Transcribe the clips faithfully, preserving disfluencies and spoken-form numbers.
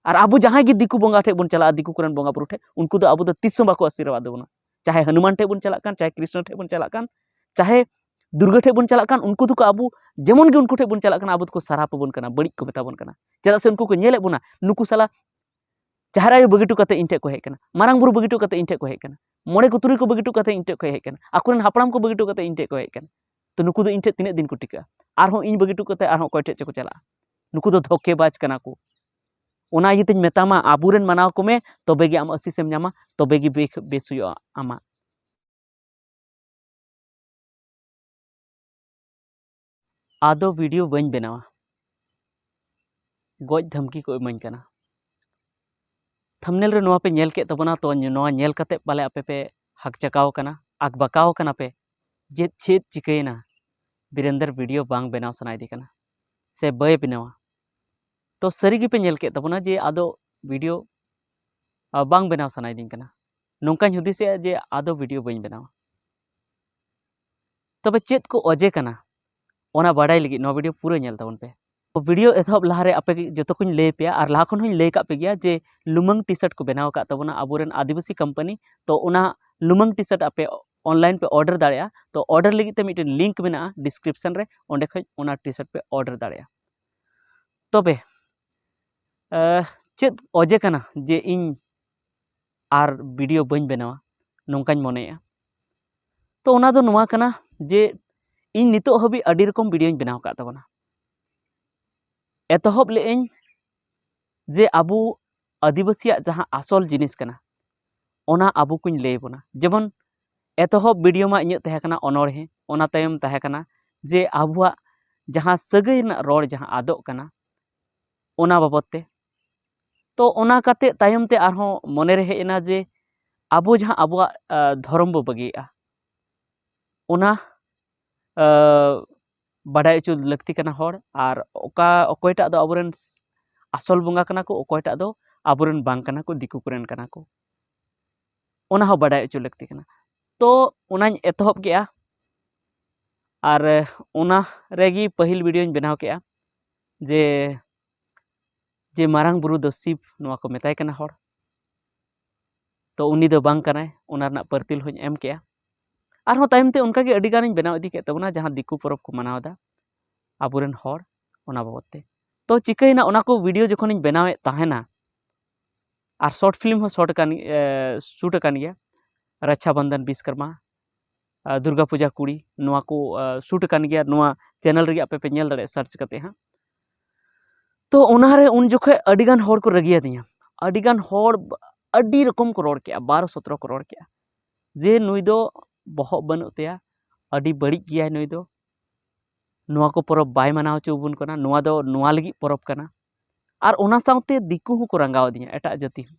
ᱟᱨ ᱟᱵᱚ ᱡᱟᱦᱟᱸᱭ ᱜᱮ ᱫᱤᱠᱩ ᱵᱚᱸᱜᱟ ᱴᱷᱮᱡ ᱵᱚᱱ ᱪᱟᱞᱟᱜᱼᱟ, ᱫᱤᱠᱩ ᱠᱚᱨᱮᱱ ᱵᱚᱸᱜᱟ ᱵᱩᱨᱩ ᱴᱷᱮᱡ, ᱩᱱᱠᱩ ᱫᱚ ᱟᱵᱚ ᱫᱚ ᱛᱤᱥ ᱦᱚᱸ ᱵᱟᱠᱚ ᱟᱥᱤᱨᱵᱟᱫ ᱵᱚᱱᱟ᱾ ᱪᱟᱦᱮ ᱦᱚᱱᱩᱢᱟᱱ ᱴᱷᱮᱡ ᱵᱚᱱ ᱪᱟᱞᱟᱜ ᱠᱟᱱ, ᱪᱟᱦᱮ ᱠᱨᱤᱥᱱᱚ ᱴᱷᱮᱡ ᱵᱚᱱ ᱪᱟᱞᱟᱜ ᱠᱟᱱ, ᱪᱟᱦᱮ ᱫᱩᱨᱜᱟᱹ ᱴᱷᱮᱡ ᱵᱚᱱ ᱪᱟᱞᱟᱜ ᱠᱟᱱ, ᱩᱱᱠᱩ ᱫᱚᱠᱚ ᱟᱵᱚ ᱡᱮᱢᱚᱱ ᱜᱮ ᱩᱱᱠᱩ ᱴᱷᱮᱡ ᱵᱚᱱ ᱪᱟᱞᱟᱜ ᱠᱟᱱᱟ, ᱟᱵᱚ ᱫᱚᱠᱚ ᱥᱟᱨᱟᱯ ᱟᱵᱚᱱ ᱠᱟᱱᱟ, ᱵᱟᱹᱲᱤᱡ ᱠᱚ ᱢᱮᱛᱟ ᱵᱚᱱ ᱠᱟᱱᱟ᱾ ᱪᱮᱫᱟᱜ ᱥᱮ ᱩᱱᱠᱩ ᱠᱚ ᱧᱮᱞᱮᱫ ᱵᱚᱱᱟ, ᱱᱩᱠᱩ ᱥᱟᱞᱟ ᱡᱟᱦᱮᱨ ᱟᱭᱳ ᱵᱟᱹᱜᱤ ᱦᱚᱴᱚ ᱠᱟᱛᱮ ᱤᱧ ᱴᱷᱮᱡ ᱠᱚ ᱦᱮᱡ ᱠᱟᱱᱟ, ᱢᱟᱨᱟᱝ ᱵᱩᱨᱩ ᱵᱟᱹᱜᱤ ᱦᱚᱴᱚ ᱠᱟᱛᱮ ᱤᱧ ᱴᱷᱮᱡ ᱠᱚ ᱦᱮᱡ ᱠᱟᱱᱟ, ᱢᱚᱬᱮ ᱠᱚ ᱛᱩᱨᱩᱭ ᱠᱚ ᱵᱟᱹᱜᱤ ᱦᱚᱴᱚ ᱠᱟᱛᱮ ᱤᱧ ᱴᱷᱮᱡ ᱠᱚ ᱦᱮᱡ ᱠᱟᱱᱟ, ᱟᱠᱚᱨᱮᱱ ᱦᱟᱯᱲᱟᱢ ᱠᱚ ᱵᱟᱹᱜᱤ ᱦᱚᱴᱚ ᱠᱟᱛᱮ ᱤᱧ ᱴᱷᱮᱡ ᱠᱚ ᱦᱮᱡ ᱠᱟᱱᱟ᱾ ᱛᱚ ᱱᱩᱠᱩ ᱫᱚ ᱤᱧ ᱴᱷᱮᱡ ᱛᱤᱱᱟᱹᱜ ᱫᱤᱱ ᱠᱚ ᱴᱤᱠᱟᱹᱜᱼᱟ? ᱟᱨᱦᱚᱸ ᱤᱧ ᱵᱟᱹᱜᱤ ᱦᱚᱴᱚ ᱠᱟᱛᱮ ᱟᱨᱦᱚᱸ ᱚᱠᱚᱭ ᱴᱷᱮᱡ ᱪᱚᱠᱚ ᱪᱟᱞᱟᱜᱼᱟ? ᱱᱩᱠᱩ ᱫᱚ ᱫᱷᱳᱠᱮᱵᱟᱡᱽ ᱠᱟᱱᱟ ᱠᱚ᱾ ᱚᱱᱟ ᱤᱭᱟᱹᱛᱮᱧ ᱢᱮᱛᱟᱢᱟ, ᱟᱵᱚᱨᱮᱱ ᱢᱟᱱᱟᱣ ᱠᱚᱢᱮ, ᱛᱚᱵᱮ ᱜᱮ ᱟᱢ ᱟᱥᱤᱥᱮᱢ ᱧᱟᱢᱟ, ᱛᱚᱵᱮ ᱜᱮ ᱵᱮ-, ᱵᱮᱥ ᱦᱩᱭᱩᱜᱼᱟ ᱟᱢᱟᱜ᱾ ᱟᱫᱚ ᱵᱷᱤᱰᱤᱭᱳ ᱵᱟᱹᱧ ᱵᱮᱱᱟᱣᱟ, ᱜᱚᱡ ᱫᱷᱟᱢᱠᱤ ᱠᱚ ᱤᱢᱟᱹᱧ ᱠᱟᱱᱟ᱾ ᱛᱷᱟᱢᱵᱽᱱᱮᱞ ᱨᱮ ᱱᱚᱣᱟ ᱯᱮ ᱧᱮᱞ ᱠᱮᱫ ᱛᱟᱵᱚᱱᱟ, ᱛᱚ ᱱᱚᱣᱟ ᱧᱮᱞ ᱠᱟᱛᱮ ᱯᱟᱞᱮ ᱟᱯᱮ ᱯᱮ ᱦᱟᱠᱪᱟᱠᱟᱣ ᱠᱟᱱᱟ, ᱟᱠᱵᱟᱠᱟᱣ ᱠᱟᱱᱟ ᱯᱮ, ᱪᱮᱫ ᱪᱮᱫ ᱪᱤᱠᱟᱹᱭᱮᱱᱟ, ᱵᱤᱨᱮᱱᱫᱟᱨ ᱵᱷᱤᱰᱤᱭᱳ ᱵᱟᱝ ᱵᱮᱱᱟᱣ ᱥᱟᱱᱟᱭᱮᱫᱮ ᱠᱟᱱᱟ ᱥᱮ ᱵᱟᱭ ᱵᱮᱱᱟᱣᱟ᱾ ᱛᱚ ᱥᱟᱹᱨᱤ ᱜᱮᱯᱮ ᱧᱮᱞ ᱠᱮᱫ ᱛᱟᱵᱚᱱᱟ ᱡᱮ ᱟᱫᱚ ᱵᱷᱤᱰᱤᱭᱳ, ᱟ, ᱵᱟᱝ ᱵᱮᱱᱟᱣ ᱥᱟᱱᱟᱭᱮᱫᱤᱧ ᱠᱟᱱᱟ᱾ ᱱᱚᱝᱠᱟᱧ ᱦᱩᱫᱤᱥᱮᱜᱼᱟ ᱡᱮ ᱟᱫᱚ ᱵᱷᱤᱰᱤᱭᱳ ᱵᱟᱹᱧ ᱵᱮᱱᱟᱣᱟ᱾ ᱛᱚᱵᱮ ᱪᱮᱫ ᱠᱚ ᱚᱡᱮ ᱠᱟᱱᱟ, ᱚᱱᱟ ᱵᱟᱰᱟᱭ ᱞᱟᱹᱜᱤᱫ ᱱᱚᱣᱟ ᱵᱷᱤᱰᱤᱭᱳ ᱯᱩᱨᱟᱹ ᱧᱮᱞ ᱛᱟᱵᱚᱱ ᱯᱮ᱾ ᱛᱚ ᱵᱷᱤᱰᱤᱭᱳ ᱮᱛᱚᱦᱚᱵ ᱞᱟᱦᱟᱨᱮ ᱟᱯᱮ ᱡᱚᱛᱚ ᱠᱚᱧ ᱞᱟᱹᱭ ᱯᱮᱭᱟ, ᱟᱨ ᱞᱟᱦᱟ ᱠᱷᱚᱱ ᱦᱚᱧ ᱞᱟᱹᱭ ᱠᱟᱜ ᱯᱮ ᱜᱮᱭᱟ ᱡᱮ ᱞᱩᱢᱟᱹᱝ ᱴᱤ ᱥᱟᱨᱴ ᱠᱚ ᱵᱮᱱᱟᱣ ᱟᱠᱟᱫ ᱛᱟᱵᱚᱱᱟ ᱟᱵᱚᱨᱮᱱ ᱟᱹᱫᱤᱵᱟᱹᱥᱤ ᱠᱳᱢᱯᱟᱱᱤ᱾ ᱛᱚ ᱚᱱᱟ ᱞᱩᱢᱟᱹᱝ ᱴᱤ ᱥᱟᱨᱴ ᱟᱯᱮ ᱚᱱᱞᱟᱭᱤᱱ ᱯᱮ ᱚᱰᱟᱨ ᱫᱟᱲᱮᱭᱟᱜᱼᱟ᱾ ᱛᱚ ᱚᱰᱟᱨ ᱞᱟᱹᱜᱤᱫ ᱛᱮ ᱢᱤᱫᱴᱮᱱ ᱞᱤᱝᱠ ᱢᱮᱱᱟᱜᱼᱟ ᱰᱤᱥᱠᱨᱤᱯᱥᱚᱱ ᱨᱮ, ᱚᱸᱰᱮ ᱠᱷᱚᱡ ᱚᱱᱟ ᱴᱤ ᱥᱟᱨᱴ ᱯᱮ ᱚᱰᱟᱨ ᱫᱟᱲᱮᱭᱟᱜᱼᱟ᱾ ᱛᱚᱵᱮ, ᱟᱸ, ᱪᱮᱫ ᱚᱡᱮ ᱠᱟᱱᱟ ᱡᱮ ᱤᱧ ᱟᱨ ᱵᱷᱤᱰᱤᱭᱳ ᱵᱟᱹᱧ ᱵᱮᱱᱟᱣᱟ, ᱱᱚᱝᱠᱟᱧ ᱢᱚᱱᱮᱭᱮᱜᱼᱟ? ᱛᱚ ᱚᱱᱟ ᱫᱚ ᱱᱚᱣᱟ ᱠᱟᱱᱟ ᱡᱮ ᱤᱧ ᱱᱤᱛᱚᱜ ᱦᱟᱹᱵᱤᱡ ᱟᱹᱰᱤ ᱨᱚᱠᱚᱢ ᱵᱷᱤᱰᱤᱭᱳᱧ ᱵᱮᱱᱟᱣ ᱟᱠᱟᱫ ᱛᱟᱵᱚᱱᱟ᱾ ᱮᱛᱚᱦᱚᱵ ᱞᱮᱜᱼᱟᱹᱧ ᱡᱮ ᱟᱵᱚ ᱟᱹᱫᱤᱵᱟᱹᱥᱤᱭᱟᱜ ᱡᱟᱦᱟᱸ ᱟᱥᱚᱞ ᱡᱤᱱᱤᱥ ᱠᱟᱱᱟ, ᱚᱱᱟ ᱟᱵᱚ ᱠᱚᱧ ᱞᱟᱹᱭ ᱟᱵᱚᱱᱟ᱾ ᱡᱮᱢᱚᱱ ᱮᱛᱚᱦᱚᱵ ᱵᱷᱤᱰᱤᱭᱳ ᱢᱟ ᱤᱧᱟᱹᱜ ᱛᱟᱦᱮᱸ ᱠᱟᱱᱟ ᱚᱱᱚᱬᱦᱮ, ᱚᱱᱟ ᱛᱟᱭᱚᱢ ᱛᱟᱦᱮᱸ ᱠᱟᱱᱟ ᱡᱮ ᱟᱵᱚᱣᱟᱜ ᱡᱟᱦᱟᱸ ᱥᱟᱹᱜᱟᱹᱭ ᱨᱮᱱᱟᱜ ᱨᱚᱲ ᱡᱟᱦᱟᱸ ᱟᱫᱚᱜ ᱠᱟᱱᱟ, ᱚᱱᱟ ᱵᱟᱵᱚᱫ ᱛᱮ᱾ ᱛᱚ ᱚᱱᱟ ᱠᱟᱛᱮ ᱛᱟᱭᱚᱢ ᱛᱮ ᱟᱨᱦᱚᱸ ᱢᱚᱱᱮᱨᱮ ᱦᱮᱡ ᱮᱱᱟ ᱡᱮ ᱟᱵᱚ ᱡᱟᱦᱟᱸ ᱟᱵᱚᱣᱟᱜ, ᱟ, ᱫᱷᱚᱨᱚᱢ ᱵᱚ ᱵᱟᱹᱜᱤᱭᱮᱜᱼᱟ, ᱚᱱᱟ, ᱟ, ᱵᱟᱰᱟᱭ ᱦᱚᱪᱚ ᱞᱟᱹᱠᱛᱤ ᱠᱟᱱᱟ ᱦᱚᱲ, ᱟᱨ ᱚᱠᱟ, ᱚᱠᱚᱭᱴᱟᱜ ᱫᱚ ᱟᱵᱚᱨᱮᱱ ᱟᱥᱚᱞ ᱵᱚᱸᱜᱟ ᱠᱟᱱᱟ ᱠᱚ, ᱚᱠᱚᱭᱴᱟᱜ ᱫᱚ ᱟᱵᱚᱨᱮᱱ ᱵᱟᱝ ᱠᱟᱱᱟ ᱠᱚ, ᱫᱤᱠᱩ ᱠᱚᱨᱮᱱ ᱠᱟᱱᱟ ᱠᱚ, ᱚᱱᱟ ᱦᱚᱸ ᱵᱟᱰᱟᱭ ᱦᱚᱪᱚ ᱞᱟᱹᱠᱛᱤ ᱠᱟᱱᱟ᱾ ᱛᱚ ᱚᱱᱟᱧ ᱮᱛᱚᱦᱚᱵ ᱠᱮᱜᱼᱟ, ᱟᱨ ᱚᱱᱟ ᱨᱮᱜᱮ ᱯᱟᱹᱦᱤᱞ ᱵᱷᱤᱰᱤᱭᱳᱧ ᱵᱮᱱᱟᱣ ᱠᱮᱜᱼᱟ ᱡᱮ ᱡᱮ ᱢᱟᱨᱟᱝ ᱵᱩᱨᱩ ᱫᱚ ᱥᱤᱵ, ᱱᱚᱣᱟ ᱠᱚ ᱢᱮᱛᱟᱭ ᱠᱟᱱᱟ ᱦᱚᱲ᱾ ᱛᱚ ᱩᱱᱤ ᱫᱚ ᱵᱟᱝ ᱠᱟᱱᱟᱭ, ᱚᱱᱟ ᱨᱮᱱᱟᱜ ᱯᱟᱹᱨᱛᱤᱞ ᱦᱚᱸᱧ ᱮᱢ ᱠᱮᱜᱼᱟ᱾ ᱟᱨᱦᱚᱸ ᱛᱟᱭᱚᱢ ᱛᱮ ᱚᱱᱠᱟᱜᱮ ᱟᱹᱰᱤ ᱜᱟᱱᱤᱧ ᱵᱮᱱᱟᱣ ᱤᱫᱤ ᱠᱮᱫ ᱛᱟᱵᱚᱱᱟ, ᱡᱟᱦᱟᱸ ᱫᱤᱠᱩ ᱯᱚᱨᱚᱵᱽ ᱠᱚ ᱢᱟᱱᱟᱣ ᱮᱫᱟ ᱟᱵᱚᱨᱮᱱ ᱦᱚᱲ, ᱚᱱᱟ ᱵᱟᱵᱚᱫ ᱛᱮ᱾ ᱛᱚ ᱪᱤᱠᱟᱹᱭᱮᱱᱟ, ᱚᱱᱟ ᱠᱚ ᱵᱷᱤᱰᱤᱭᱳ ᱡᱚᱠᱷᱚᱱᱤᱧ ᱵᱮᱱᱟᱣᱮᱫ ᱛᱟᱦᱮᱱᱟ, ᱟᱨ ᱥᱚᱨᱴ ᱯᱷᱤᱞᱢ ᱦᱚᱸ ᱥᱚᱨᱴ ᱟᱠᱟᱱ, ᱮ, ᱥᱩᱴ ᱟᱠᱟᱱ ᱜᱮᱭᱟ, ᱨᱟᱠᱷᱟ ᱵᱚᱱᱫᱷᱚᱱ ᱵᱤᱥᱠᱚᱨᱢᱟ, ᱟ, ᱫᱩᱨᱜᱟ ᱯᱩᱡᱟ ᱠᱩᱲᱤ, ᱱᱚᱣᱟ ᱠᱚ, ᱟ, ᱥᱩᱴ ᱟᱠᱟᱱ ᱜᱮᱭᱟ᱾ ᱱᱚᱣᱟ ᱪᱮᱱᱮᱞ ᱨᱮᱜᱮ ᱟᱯᱮ ᱯᱮ ᱧᱮᱞ ᱫᱟᱲᱮᱭᱟᱜᱼᱟ ᱥᱟᱨᱪ ᱠᱟᱛᱮ ᱦᱟᱸᱜ᱾ ᱛᱚ ᱚᱱᱟᱨᱮ ᱩᱱ ᱡᱚᱠᱷᱚᱱ ᱟᱹᱰᱤᱜᱟᱱ ᱦᱚᱲ ᱠᱚ ᱨᱟᱹᱜᱤᱭᱟᱫᱤᱧᱟ, ᱟᱹᱰᱤᱜᱟᱱ ᱦᱚᱲ ᱟᱹᱰᱤ ᱨᱚᱠᱚᱢ ᱠᱚ ᱨᱚᱲ ᱠᱮᱜᱼᱟ, ᱵᱟᱨᱚ ᱥᱚᱛᱨᱚ ᱠᱚ ᱨᱚᱲ ᱠᱮᱜᱼᱟ ᱡᱮ ᱱᱩᱭ ᱫᱚ ᱵᱚᱦᱚᱜ ᱵᱟᱹᱱᱩᱜ ᱛᱟᱭᱟ, ᱟᱹᱰᱤ ᱵᱟᱹᱲᱤᱡ ᱜᱮᱭᱟᱭ ᱱᱩᱭ ᱫᱚ, ᱱᱚᱣᱟ ᱠᱚ ᱯᱚᱨᱚᱵᱽ ᱵᱟᱭ ᱢᱟᱱᱟᱣ ᱦᱚᱪᱚ ᱟᱵᱚᱱ ᱠᱟᱱᱟ, ᱱᱚᱣᱟ ᱫᱚ ᱱᱚᱣᱟ ᱞᱟᱹᱜᱤᱫ ᱯᱚᱨᱚᱵᱽ ᱠᱟᱱᱟ᱾ ᱟᱨ ᱚᱱᱟ ᱥᱟᱶᱛᱮ ᱫᱤᱠᱩ ᱦᱚᱸᱠᱚ ᱨᱟᱸᱜᱟᱣ ᱟᱹᱫᱤᱧᱟ, ᱮᱴᱟᱜ ᱡᱟᱹᱛᱤ ᱦᱚᱸ᱾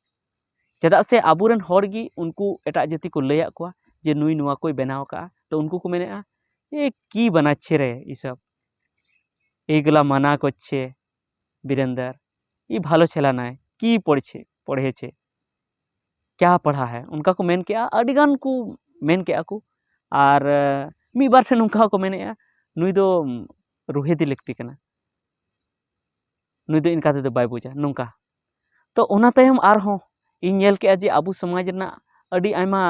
ᱪᱮᱫᱟᱜ ᱥᱮ ᱟᱵᱚᱨᱮᱱ ᱦᱚᱲ ᱜᱮ ᱩᱱᱠᱩ ᱮᱴᱟᱜ ᱡᱟᱹᱛᱤ ᱠᱚ ᱞᱟᱹᱭᱟᱫ ᱠᱚᱣᱟ ᱡᱮ ᱱᱩᱭ ᱱᱚᱣᱟ ᱠᱚᱭ ᱵᱮᱱᱟᱣ ᱟᱠᱟᱫᱼᱟ, ᱛᱚ ᱩᱱᱠᱩ ᱠᱚ ᱢᱮᱱᱮᱫᱼᱟ, "ᱮ ᱠᱤ ᱵᱟᱱᱟᱪᱷᱮ ᱨᱮ ᱤ ᱥᱚᱵ, ᱮᱜᱞᱟ ᱢᱟᱱᱟ ᱠᱚᱪᱷᱮ ᱵᱤᱨᱮᱱᱫᱟᱨ, ᱤ ᱵᱷᱟᱞᱚ ᱪᱷᱮᱞᱟ ᱱᱟᱭ, ᱠᱤ ᱯᱚᱲᱷᱪᱷᱮ ᱯᱚᱲᱷᱮᱪᱷᱮ, ᱠᱭᱟ ᱯᱟᱲᱦᱟ ᱦᱟᱭ?" ᱚᱱᱠᱟ ᱠᱚ ᱢᱮᱱ ᱠᱮᱜᱼᱟ, ᱟᱹᱰᱤ ᱜᱟᱱ ᱠᱚ ᱢᱮᱱ ᱠᱮᱜᱼᱟ ᱠᱚ᱾ ᱟᱨ ᱢᱤᱫ ᱵᱟᱨ ᱴᱷᱮᱱ ᱱᱚᱝᱠᱟ ᱦᱚᱸᱠᱚ ᱢᱮᱱᱮᱜᱼᱟ, "ᱱᱩᱭ ᱫᱚ ᱨᱩᱦᱮᱫᱤ ᱞᱟᱹᱠᱛᱤ ᱠᱟᱱᱟ, ᱱᱩᱭ ᱫᱚ ᱤᱱᱠᱟ ᱛᱮᱫᱚ ᱵᱟᱭ ᱵᱩᱡᱟ", ᱱᱚᱝᱠᱟ᱾ ᱛᱚ ᱚᱱᱟ ᱛᱟᱭᱚᱢ ᱟᱨᱦᱚᱸ ᱤᱧ ᱧᱮᱞ ᱠᱮᱜᱼᱟ ᱡᱮ ᱟᱵᱚ ᱥᱚᱢᱟᱡᱽ ᱨᱮᱱᱟᱜ ᱟᱹᱰᱤ ᱟᱭᱢᱟ,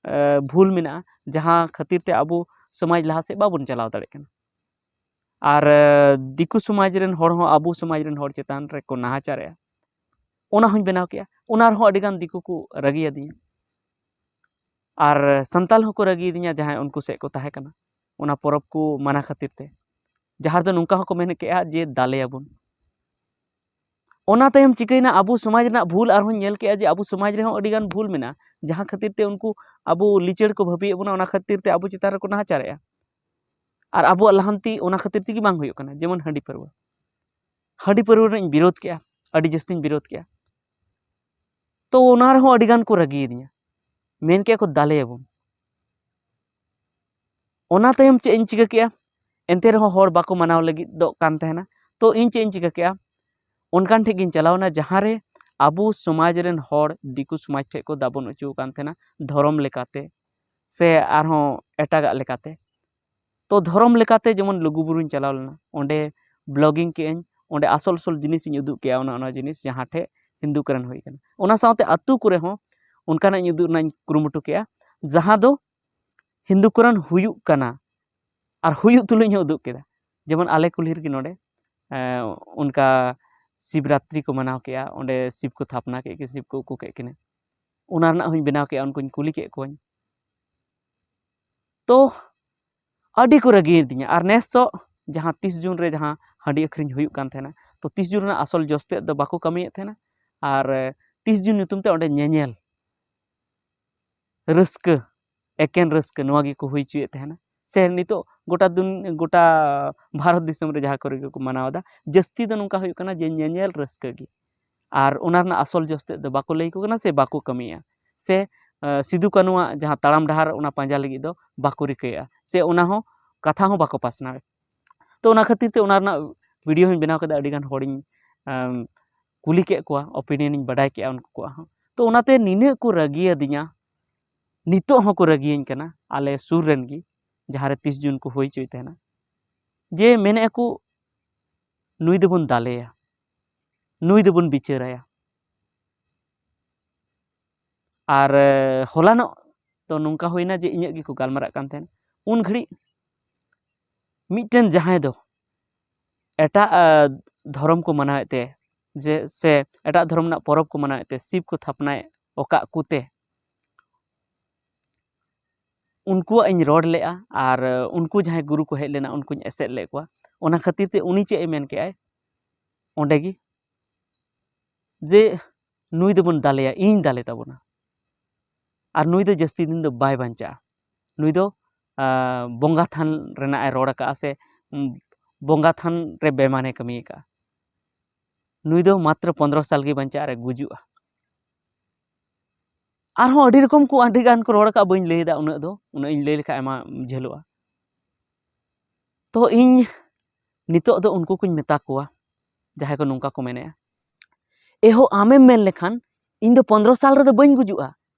ᱮ, ᱵᱷᱩᱞ ᱢᱮᱱᱟᱜᱼᱟ, ᱡᱟᱦᱟᱸ ᱠᱷᱟᱹᱛᱤᱨ ᱛᱮ ᱟᱵᱚ ᱥᱚᱢᱟᱡᱽ ᱞᱟᱦᱟ ᱥᱮᱫ ᱵᱟᱵᱚᱱ ᱪᱟᱞᱟᱣ ᱫᱟᱲᱮᱭᱟᱜ ᱠᱟᱱᱟ᱾ ᱟᱨ, ᱮ, ᱫᱤᱠᱩ ᱥᱚᱢᱟᱡᱽ ᱨᱮᱱ ᱦᱚᱲ ᱦᱚᱸ ᱟᱵᱚ ᱥᱚᱢᱟᱡᱽ ᱨᱮᱱ ᱦᱚᱲ ᱪᱮᱛᱟᱱ ᱨᱮᱠᱚ ᱱᱟᱦᱟᱪᱟᱨᱮᱜᱼᱟ, ᱚᱱᱟ ᱦᱚᱸᱧ ᱵᱮᱱᱟᱣ ᱠᱮᱜᱼᱟ᱾ ᱚᱱᱟ ᱨᱮᱦᱚᱸ ᱟᱹᱰᱤᱜᱟᱱ ᱫᱤᱠᱩ ᱠᱚ ᱨᱟᱹᱜᱤᱭᱟᱫᱤᱧᱟ᱾ ᱟᱨ ᱥᱟᱱᱛᱟᱞ ᱦᱚᱸᱠᱚ ᱨᱟᱹᱜᱤᱭᱟᱫᱤᱧᱟ, ᱡᱟᱦᱟᱸᱭ ᱩᱱᱠᱩ ᱥᱮᱫ ᱠᱚ ᱛᱟᱦᱮᱸ ᱠᱟᱱᱟ, ᱚᱱᱟ ᱯᱚᱨᱚᱵᱽ ᱠᱚ ᱢᱟᱱᱟ ᱠᱷᱟᱹᱛᱤᱨ ᱛᱮ, ᱡᱟᱦᱟᱸ ᱨᱮᱫᱚ ᱱᱚᱝᱠᱟ ᱦᱚᱸᱠᱚ ᱢᱮᱱ ᱠᱮᱜᱼᱟ ᱡᱮ ᱫᱟᱞᱮᱭᱟᱵᱚᱱ᱾ ᱚᱱᱟ ᱛᱟᱭᱚᱢ ᱪᱤᱠᱟᱹᱭᱮᱱᱟ, ᱟᱵᱚ ᱥᱚᱢᱟᱡᱽ ᱨᱮᱱᱟᱜ ᱵᱷᱩᱞ ᱟᱨᱦᱚᱸᱧ ᱧᱮᱞ ᱠᱮᱜᱼᱟ ᱡᱮ ᱟᱵᱚ ᱥᱚᱢᱟᱡᱽ ᱨᱮᱦᱚᱸ ᱟᱹᱰᱤᱜᱟᱱ ᱵᱷᱩᱞ ᱢᱮᱱᱟᱜᱼᱟ, ᱡᱟᱦᱟᱸ ᱠᱷᱟᱹᱛᱤᱨ ᱛᱮ ᱩᱱᱠᱩ ᱟᱵᱚ ᱞᱤᱪᱟᱹᱲ ᱠᱚ ᱵᱷᱟᱹᱵᱤᱭᱮᱫ ᱵᱚᱱᱟ, ᱚᱱᱟ ᱠᱷᱟᱹᱛᱤᱨ ᱛᱮ ᱟᱵᱚ ᱪᱮᱛᱟᱱ ᱨᱮᱠᱚ ᱱᱟᱦᱟᱪᱟᱨᱮᱜᱼᱟ᱾ ᱟᱨ ᱟᱵᱚᱣᱟᱜ ᱞᱟᱦᱟᱱᱛᱤ ᱚᱱᱟ ᱠᱷᱟᱹᱛᱤᱨ ᱛᱮᱜᱮ ᱵᱟᱝ ᱦᱩᱭᱩᱜ ᱠᱟᱱᱟ᱾ ᱡᱮᱢᱚᱱ ᱦᱟᱺᱰᱤ ᱯᱟᱹᱨᱣᱟᱹ, ᱦᱟᱺᱰᱤ ᱯᱟᱹᱨᱣᱟᱹ ᱨᱮᱧ ᱵᱤᱨᱳᱫ ᱠᱮᱜᱼᱟ, ᱟᱹᱰᱤ ᱡᱟᱹᱥᱛᱤᱧ ᱵᱤᱨᱳᱫ ᱠᱮᱜᱼᱟ᱾ ᱛᱚ ᱚᱱᱟ ᱨᱮᱦᱚᱸ ᱟᱹᱰᱤ ᱜᱟᱱ ᱠᱚ ᱨᱟᱹᱜᱤᱭᱟᱫᱤᱧᱟ, ᱢᱮᱱ ᱠᱮᱜᱼᱟ ᱠᱚ ᱫᱟᱞᱮᱭᱟᱵᱚᱱ᱾ ᱚᱱᱟ ᱛᱟᱭᱚᱢ ᱪᱮᱫ ᱤᱧ ᱪᱤᱠᱟᱹ ᱠᱮᱜᱼᱟ? ᱮᱱᱛᱮ ᱨᱮᱦᱚᱸ ᱦᱚᱲ ᱵᱟᱠᱚ ᱢᱟᱱᱟᱣ ᱞᱟᱹᱜᱤᱫᱚᱜ ᱠᱟᱱ ᱛᱟᱦᱮᱱᱟ᱾ ᱛᱚ ᱤᱧ ᱪᱮᱫ ᱤᱧ ᱪᱤᱠᱟᱹ ᱠᱮᱜᱼᱟ? ᱚᱱᱠᱟᱱ ᱴᱷᱮᱱ ᱜᱤᱧ ᱪᱟᱞᱟᱣᱱᱟ ᱡᱟᱦᱟᱸ ᱨᱮ ᱟᱵᱚ ᱥᱚᱢᱟᱡᱽ ᱨᱮᱱ ᱦᱚᱲ ᱫᱤᱠᱩ ᱥᱚᱢᱟᱡᱽ ᱴᱷᱮᱱ ᱠᱚ ᱫᱟᱵᱚᱱ ᱚᱪᱚ ᱟᱠᱟᱱ ᱛᱟᱦᱮᱱᱟ, ᱫᱷᱚᱨᱚᱢ ᱞᱮᱠᱟᱛᱮ ᱥᱮ ᱟᱨᱦᱚᱸ ᱮᱴᱟᱜᱟᱜ ᱞᱮᱠᱟᱛᱮ᱾ ᱛᱚ ᱫᱷᱚᱨᱚᱢ ᱞᱮᱠᱟᱛᱮ ᱡᱮᱢᱚᱱ ᱞᱩᱜᱩᱵᱩᱨᱩᱧ ᱪᱟᱞᱟᱣ ᱞᱮᱱᱟ, ᱚᱸᱰᱮ ᱵᱞᱚᱜᱤᱝ ᱠᱮᱜᱼᱟᱹᱧ, ᱚᱸᱰᱮ ᱟᱥᱚᱞ ᱟᱥᱚᱞ ᱡᱤᱱᱤᱥ ᱤᱧ ᱩᱫᱩᱜ ᱠᱮᱜᱼᱟ, ᱚᱱᱟ ᱚᱱᱟ ᱡᱤᱱᱤᱥ ᱡᱟᱦᱟᱸ ᱴᱷᱮᱡ ᱦᱤᱱᱫᱩ ᱠᱚᱨᱮᱱ ᱦᱩᱭ ᱠᱟᱱᱟ᱾ ᱚᱱᱟ ᱥᱟᱶᱛᱮ ᱟᱹᱛᱩ ᱠᱚᱨᱮ ᱦᱚᱸ ᱚᱱᱠᱟᱱᱟᱜ ᱤᱧ ᱩᱫᱩᱜ ᱨᱮᱱᱟᱜ ᱤᱧ ᱠᱩᱨᱩᱢᱩᱴᱩ ᱠᱮᱜᱼᱟ, ᱡᱟᱦᱟᱸ ᱫᱚ ᱦᱤᱱᱫᱩ ᱠᱚᱨᱮᱱ ᱦᱩᱭᱩᱜ ᱠᱟᱱᱟ ᱟᱨ ᱦᱩᱭᱩᱜ ᱛᱩᱞᱩᱡ ᱦᱚᱸ ᱩᱫᱩᱜ ᱠᱮᱫᱟ᱾ ᱡᱮᱢᱚᱱ ᱟᱞᱮ ᱠᱩᱞᱦᱤ ᱨᱮᱜᱮ ᱱᱚᱰᱮ ᱮᱸ, ᱚᱱᱠᱟ ᱥᱤᱵᱨᱟᱛᱨᱤ ᱠᱚ ᱢᱟᱱᱟᱣ ᱠᱮᱜᱼᱟ, ᱚᱸᱰᱮ ᱥᱤᱵ ᱠᱚ ᱛᱷᱟᱯᱱᱟ ᱠᱮᱫ ᱠᱤᱱᱟ, ᱥᱤᱵ ᱠᱚ ᱩᱠᱩ ᱠᱮᱫ ᱠᱤᱱᱟ᱾ ᱚᱱᱟ ᱨᱮᱱᱟᱜ ᱦᱚᱸᱧ ᱵᱮᱱᱟᱣ ᱠᱮᱜᱼᱟ, ᱩᱱᱠᱩᱧ ᱠᱩᱞᱤ ᱠᱮᱫ ᱠᱚᱣᱟᱧ᱾ ᱛᱚ ᱟᱹᱰᱤ ᱠᱚ ᱨᱟᱹᱜᱤᱭᱮᱫᱤᱧᱟ᱾ ᱟᱨ ᱱᱮᱥᱚᱜ ᱡᱟᱦᱟᱸ ᱛᱤᱥ ᱡᱩᱱ ᱨᱮ ᱡᱟᱦᱟᱸ ᱦᱟᱺᱰᱤ ᱟᱹᱠᱷᱨᱤᱧ ᱦᱩᱭᱩᱜ ᱠᱟᱱ ᱛᱟᱦᱮᱱᱟ, ᱛᱚ ᱛᱤᱥ ᱡᱩᱱ ᱨᱮᱱᱟᱜ ᱟᱥᱚᱞ ᱡᱚᱥ ᱛᱮᱫ ᱫᱚ ᱵᱟᱠᱚ ᱠᱟᱹᱢᱤᱭᱮᱫ ᱛᱟᱦᱮᱱᱟ᱾ ᱟᱨ ᱛᱤᱥ ᱡᱩᱱ ᱧᱩᱛᱩᱢ ᱛᱮ ᱚᱸᱰᱮ ᱧᱮᱧᱮᱞ ᱨᱟᱹᱥᱠᱟᱹ, ᱮᱠᱮᱱ ᱨᱟᱹᱥᱠᱟᱹ, ᱱᱚᱣᱟ ᱜᱮᱠᱚ ᱦᱩᱭ ᱦᱚᱪᱚᱭᱮᱫ ᱛᱟᱦᱮᱱᱟ᱾ ᱥᱮ ᱱᱤᱛᱚᱜ ᱜᱚᱴᱟ ᱫᱩᱱ-, ᱜᱚᱴᱟ ᱵᱷᱟᱨᱚᱛ ᱫᱤᱥᱚᱢ ᱨᱮ ᱡᱟᱦᱟᱸ ᱠᱚᱨᱮ ᱜᱮᱠᱚ ᱢᱟᱱᱟᱣ ᱮᱫᱟ, ᱡᱟᱹᱥᱛᱤ ᱫᱚ ᱱᱚᱝᱠᱟ ᱦᱩᱭᱩᱜ ᱠᱟᱱᱟ ᱡᱮ ᱧᱮᱧᱮᱞ ᱨᱟᱹᱥᱠᱟᱹ ᱜᱮ, ᱟᱨ ᱚᱱᱟ ᱨᱮᱱᱟᱜ ᱟᱥᱚᱞ ᱡᱚᱥ ᱛᱮᱫ ᱫᱚ ᱵᱟᱠᱚ ᱞᱟᱹᱭ ᱟᱠᱚ ᱠᱟᱱᱟ ᱥᱮ ᱵᱟᱠᱚ ᱠᱟᱹᱢᱤᱭᱮᱫᱼᱟ, ᱥᱮ ᱟᱸ, ᱥᱤᱫᱩ ᱠᱟᱹᱱᱩᱣᱟᱜ ᱡᱟᱦᱟᱸ ᱛᱟᱲᱟᱢ ᱰᱟᱦᱟᱨ, ᱚᱱᱟ ᱯᱟᱸᱡᱟ ᱞᱟᱹᱜᱤᱫ ᱫᱚ ᱵᱟᱠᱚ ᱨᱤᱠᱟᱹᱭᱮᱫᱼᱟ, ᱥᱮ ᱚᱱᱟ ᱦᱚᱸ ᱠᱟᱛᱷᱟ ᱦᱚᱸ ᱵᱟᱠᱚ ᱯᱟᱥᱱᱟᱣᱮᱫ᱾ ᱛᱚ ᱚᱱᱟ ᱠᱷᱟᱹᱛᱤᱨ ᱛᱮ ᱚᱱᱟ ᱨᱮᱱᱟᱜ ᱵᱷᱤᱰᱤᱭᱳ ᱦᱚᱸᱧ ᱵᱮᱱᱟᱣ ᱠᱮᱫᱟ, ᱟᱹᱰᱤᱜᱟᱱ ᱦᱚᱲᱤᱧ ᱟᱸ, ᱠᱩᱞᱤ ᱠᱮᱫ ᱠᱚᱣᱟ, ᱚᱯᱤᱱᱤᱭᱚᱱ ᱤᱧ ᱵᱟᱰᱟᱭ ᱠᱮᱫᱼᱟ ᱩᱱᱠᱩ ᱠᱚᱣᱟᱜ ᱦᱚᱸ᱾ ᱛᱚ ᱚᱱᱟᱛᱮ ᱱᱤᱱᱟᱹᱜ ᱠᱚ ᱨᱟᱹᱜᱤᱭᱟᱫᱤᱧᱟ, ᱱᱤᱛᱚᱜ ᱦᱚᱸᱠᱚ ᱨᱟᱹᱜᱤᱭᱟᱹᱧ ᱠᱟᱱᱟ ᱟᱞᱮ ᱥᱩᱨ ᱨᱮᱱ ᱜᱮ, ᱡᱟᱦᱟᱸ ᱨᱮ ᱛᱤᱥ ᱡᱩᱱ ᱠᱚ ᱦᱩᱭ ᱦᱚᱪᱚᱭ ᱛᱟᱦᱮᱱᱟ, ᱡᱮ ᱢᱮᱱᱮᱫᱼᱟ ᱠᱚ, "ᱱᱩᱭ ᱫᱚᱵᱚᱱ ᱫᱟᱞᱮᱭᱟ, ᱱᱩᱭ ᱫᱚᱵᱚᱱ ᱵᱤᱪᱟᱹᱨᱟᱭᱟ᱾" ᱟᱨ ᱦᱚᱞᱟᱱᱚᱜ ᱫᱚ ᱱᱚᱝᱠᱟ ᱦᱩᱭᱱᱟ ᱡᱮ ᱤᱧᱟᱹᱜ ᱜᱮᱠᱚ ᱜᱟᱞᱢᱟᱨᱟᱜ ᱠᱟᱱ ᱛᱟᱦᱮᱱ᱾ ᱩᱱ ᱜᱷᱟᱹᱲᱤᱡ ᱢᱤᱫᱴᱮᱱ ᱡᱟᱦᱟᱸᱭ ᱫᱚ ᱮᱴᱟᱜ ᱫᱷᱚᱨᱚᱢ ᱠᱚ ᱢᱟᱱᱟᱣᱮᱫ ᱛᱮ, ᱡᱮ ᱥᱮ ᱮᱴᱟᱜ ᱫᱷᱚᱨᱚᱢ ᱨᱮᱱᱟᱜ ᱯᱚᱨᱚᱵᱽ ᱠᱚ ᱢᱟᱱᱟᱣᱮᱫ ᱛᱮ, ᱥᱤᱵ ᱠᱚ ᱛᱷᱟᱯᱱᱟᱭ ᱚᱠᱟᱜ ᱠᱚᱛᱮ, ᱩᱱᱠᱩᱣᱟᱜ ᱤᱧ ᱨᱚᱲ ᱞᱮᱫᱼᱟ᱾ ᱟᱨ ᱩᱱᱠᱩ ᱡᱟᱦᱟᱸᱭ ᱜᱩᱨᱩ ᱠᱚ ᱦᱮᱡ ᱞᱮᱱᱟ, ᱩᱱᱠᱩᱧ ᱮᱥᱮᱫ ᱞᱮᱫ ᱠᱚᱣᱟ᱾ ᱚᱱᱟ ᱠᱷᱟᱹᱛᱤᱨ ᱛᱮ ᱩᱱᱤ ᱪᱮᱫ ᱮ ᱢᱮᱱ ᱠᱮᱜᱼᱟᱭ ᱚᱸᱰᱮ ᱜᱮ, ᱡᱮ, "ᱱᱩᱭ ᱫᱚᱵᱚᱱ ᱫᱟᱞᱮᱭᱟ, ᱤᱧ ᱫᱟᱞᱮ ᱛᱟᱵᱚᱱᱟ, ᱟᱨ ᱱᱩᱭ ᱫᱚ ᱡᱟᱹᱥᱛᱤ ᱫᱤᱱ ᱫᱚ ᱵᱟᱭ ᱵᱟᱧᱪᱟᱜᱼᱟ, ᱱᱩᱭ ᱫᱚ ᱟᱸ, ᱵᱚᱸᱜᱟ ᱛᱷᱟᱱ ᱨᱮᱱᱟᱜ ᱮ ᱨᱚᱲ ᱟᱠᱟᱫᱼᱟ, ᱥᱮ ᱩᱸ, ᱵᱚᱸᱜᱟ ᱛᱷᱟᱱ ᱨᱮ ᱵᱮᱢᱟᱱᱮ ᱠᱟᱹᱢᱤ ᱟᱠᱟᱫᱼᱟ, ᱱᱩᱭ ᱫᱚ ᱢᱟᱛᱨᱚ ᱯᱚᱱᱫᱽᱨᱚ ᱥᱟᱞ ᱜᱮ ᱵᱟᱧᱪᱟᱜᱼᱟ ᱟᱨ ᱮ ᱜᱩᱡᱩᱜᱼᱟ᱾" ᱟᱨᱦᱚᱸ ᱟᱹᱰᱤ ᱨᱚᱠᱚᱢ ᱠᱚ, ᱟᱹᱰᱤ ᱜᱟᱱ ᱠᱚ ᱨᱚᱲ ᱟᱠᱟᱫᱼᱟ, ᱵᱟᱹᱧ ᱞᱟᱹᱭ ᱮᱫᱟ ᱩᱱᱟᱹᱜ ᱫᱚ, ᱩᱱᱟᱹᱜ ᱤᱧ ᱞᱟᱹᱭ ᱞᱮᱠᱷᱟᱱ ᱟᱭᱢᱟ ᱡᱷᱟᱹᱞᱚᱜᱼᱟ᱾ ᱛᱚ ᱤᱧ ᱱᱤᱛᱚᱜ ᱫᱚ ᱩᱱᱠᱩ ᱠᱚᱧ ᱢᱮᱛᱟ ᱠᱚᱣᱟ, ᱡᱟᱦᱟᱸᱭ ᱠᱚ ᱱᱚᱝᱠᱟ ᱠᱚ ᱢᱮᱱᱮᱫᱼᱟ, "ᱮᱦᱳ, ᱟᱢᱮᱢ ᱢᱮᱱ ᱞᱮᱠᱷᱟᱱ ᱤᱧ ᱫᱚ ᱯᱚᱱᱫᱽᱨᱚ ᱥᱟᱞ ᱨᱮᱫᱚ ᱵᱟᱹᱧ ᱜᱩᱡᱩᱜᱼᱟ,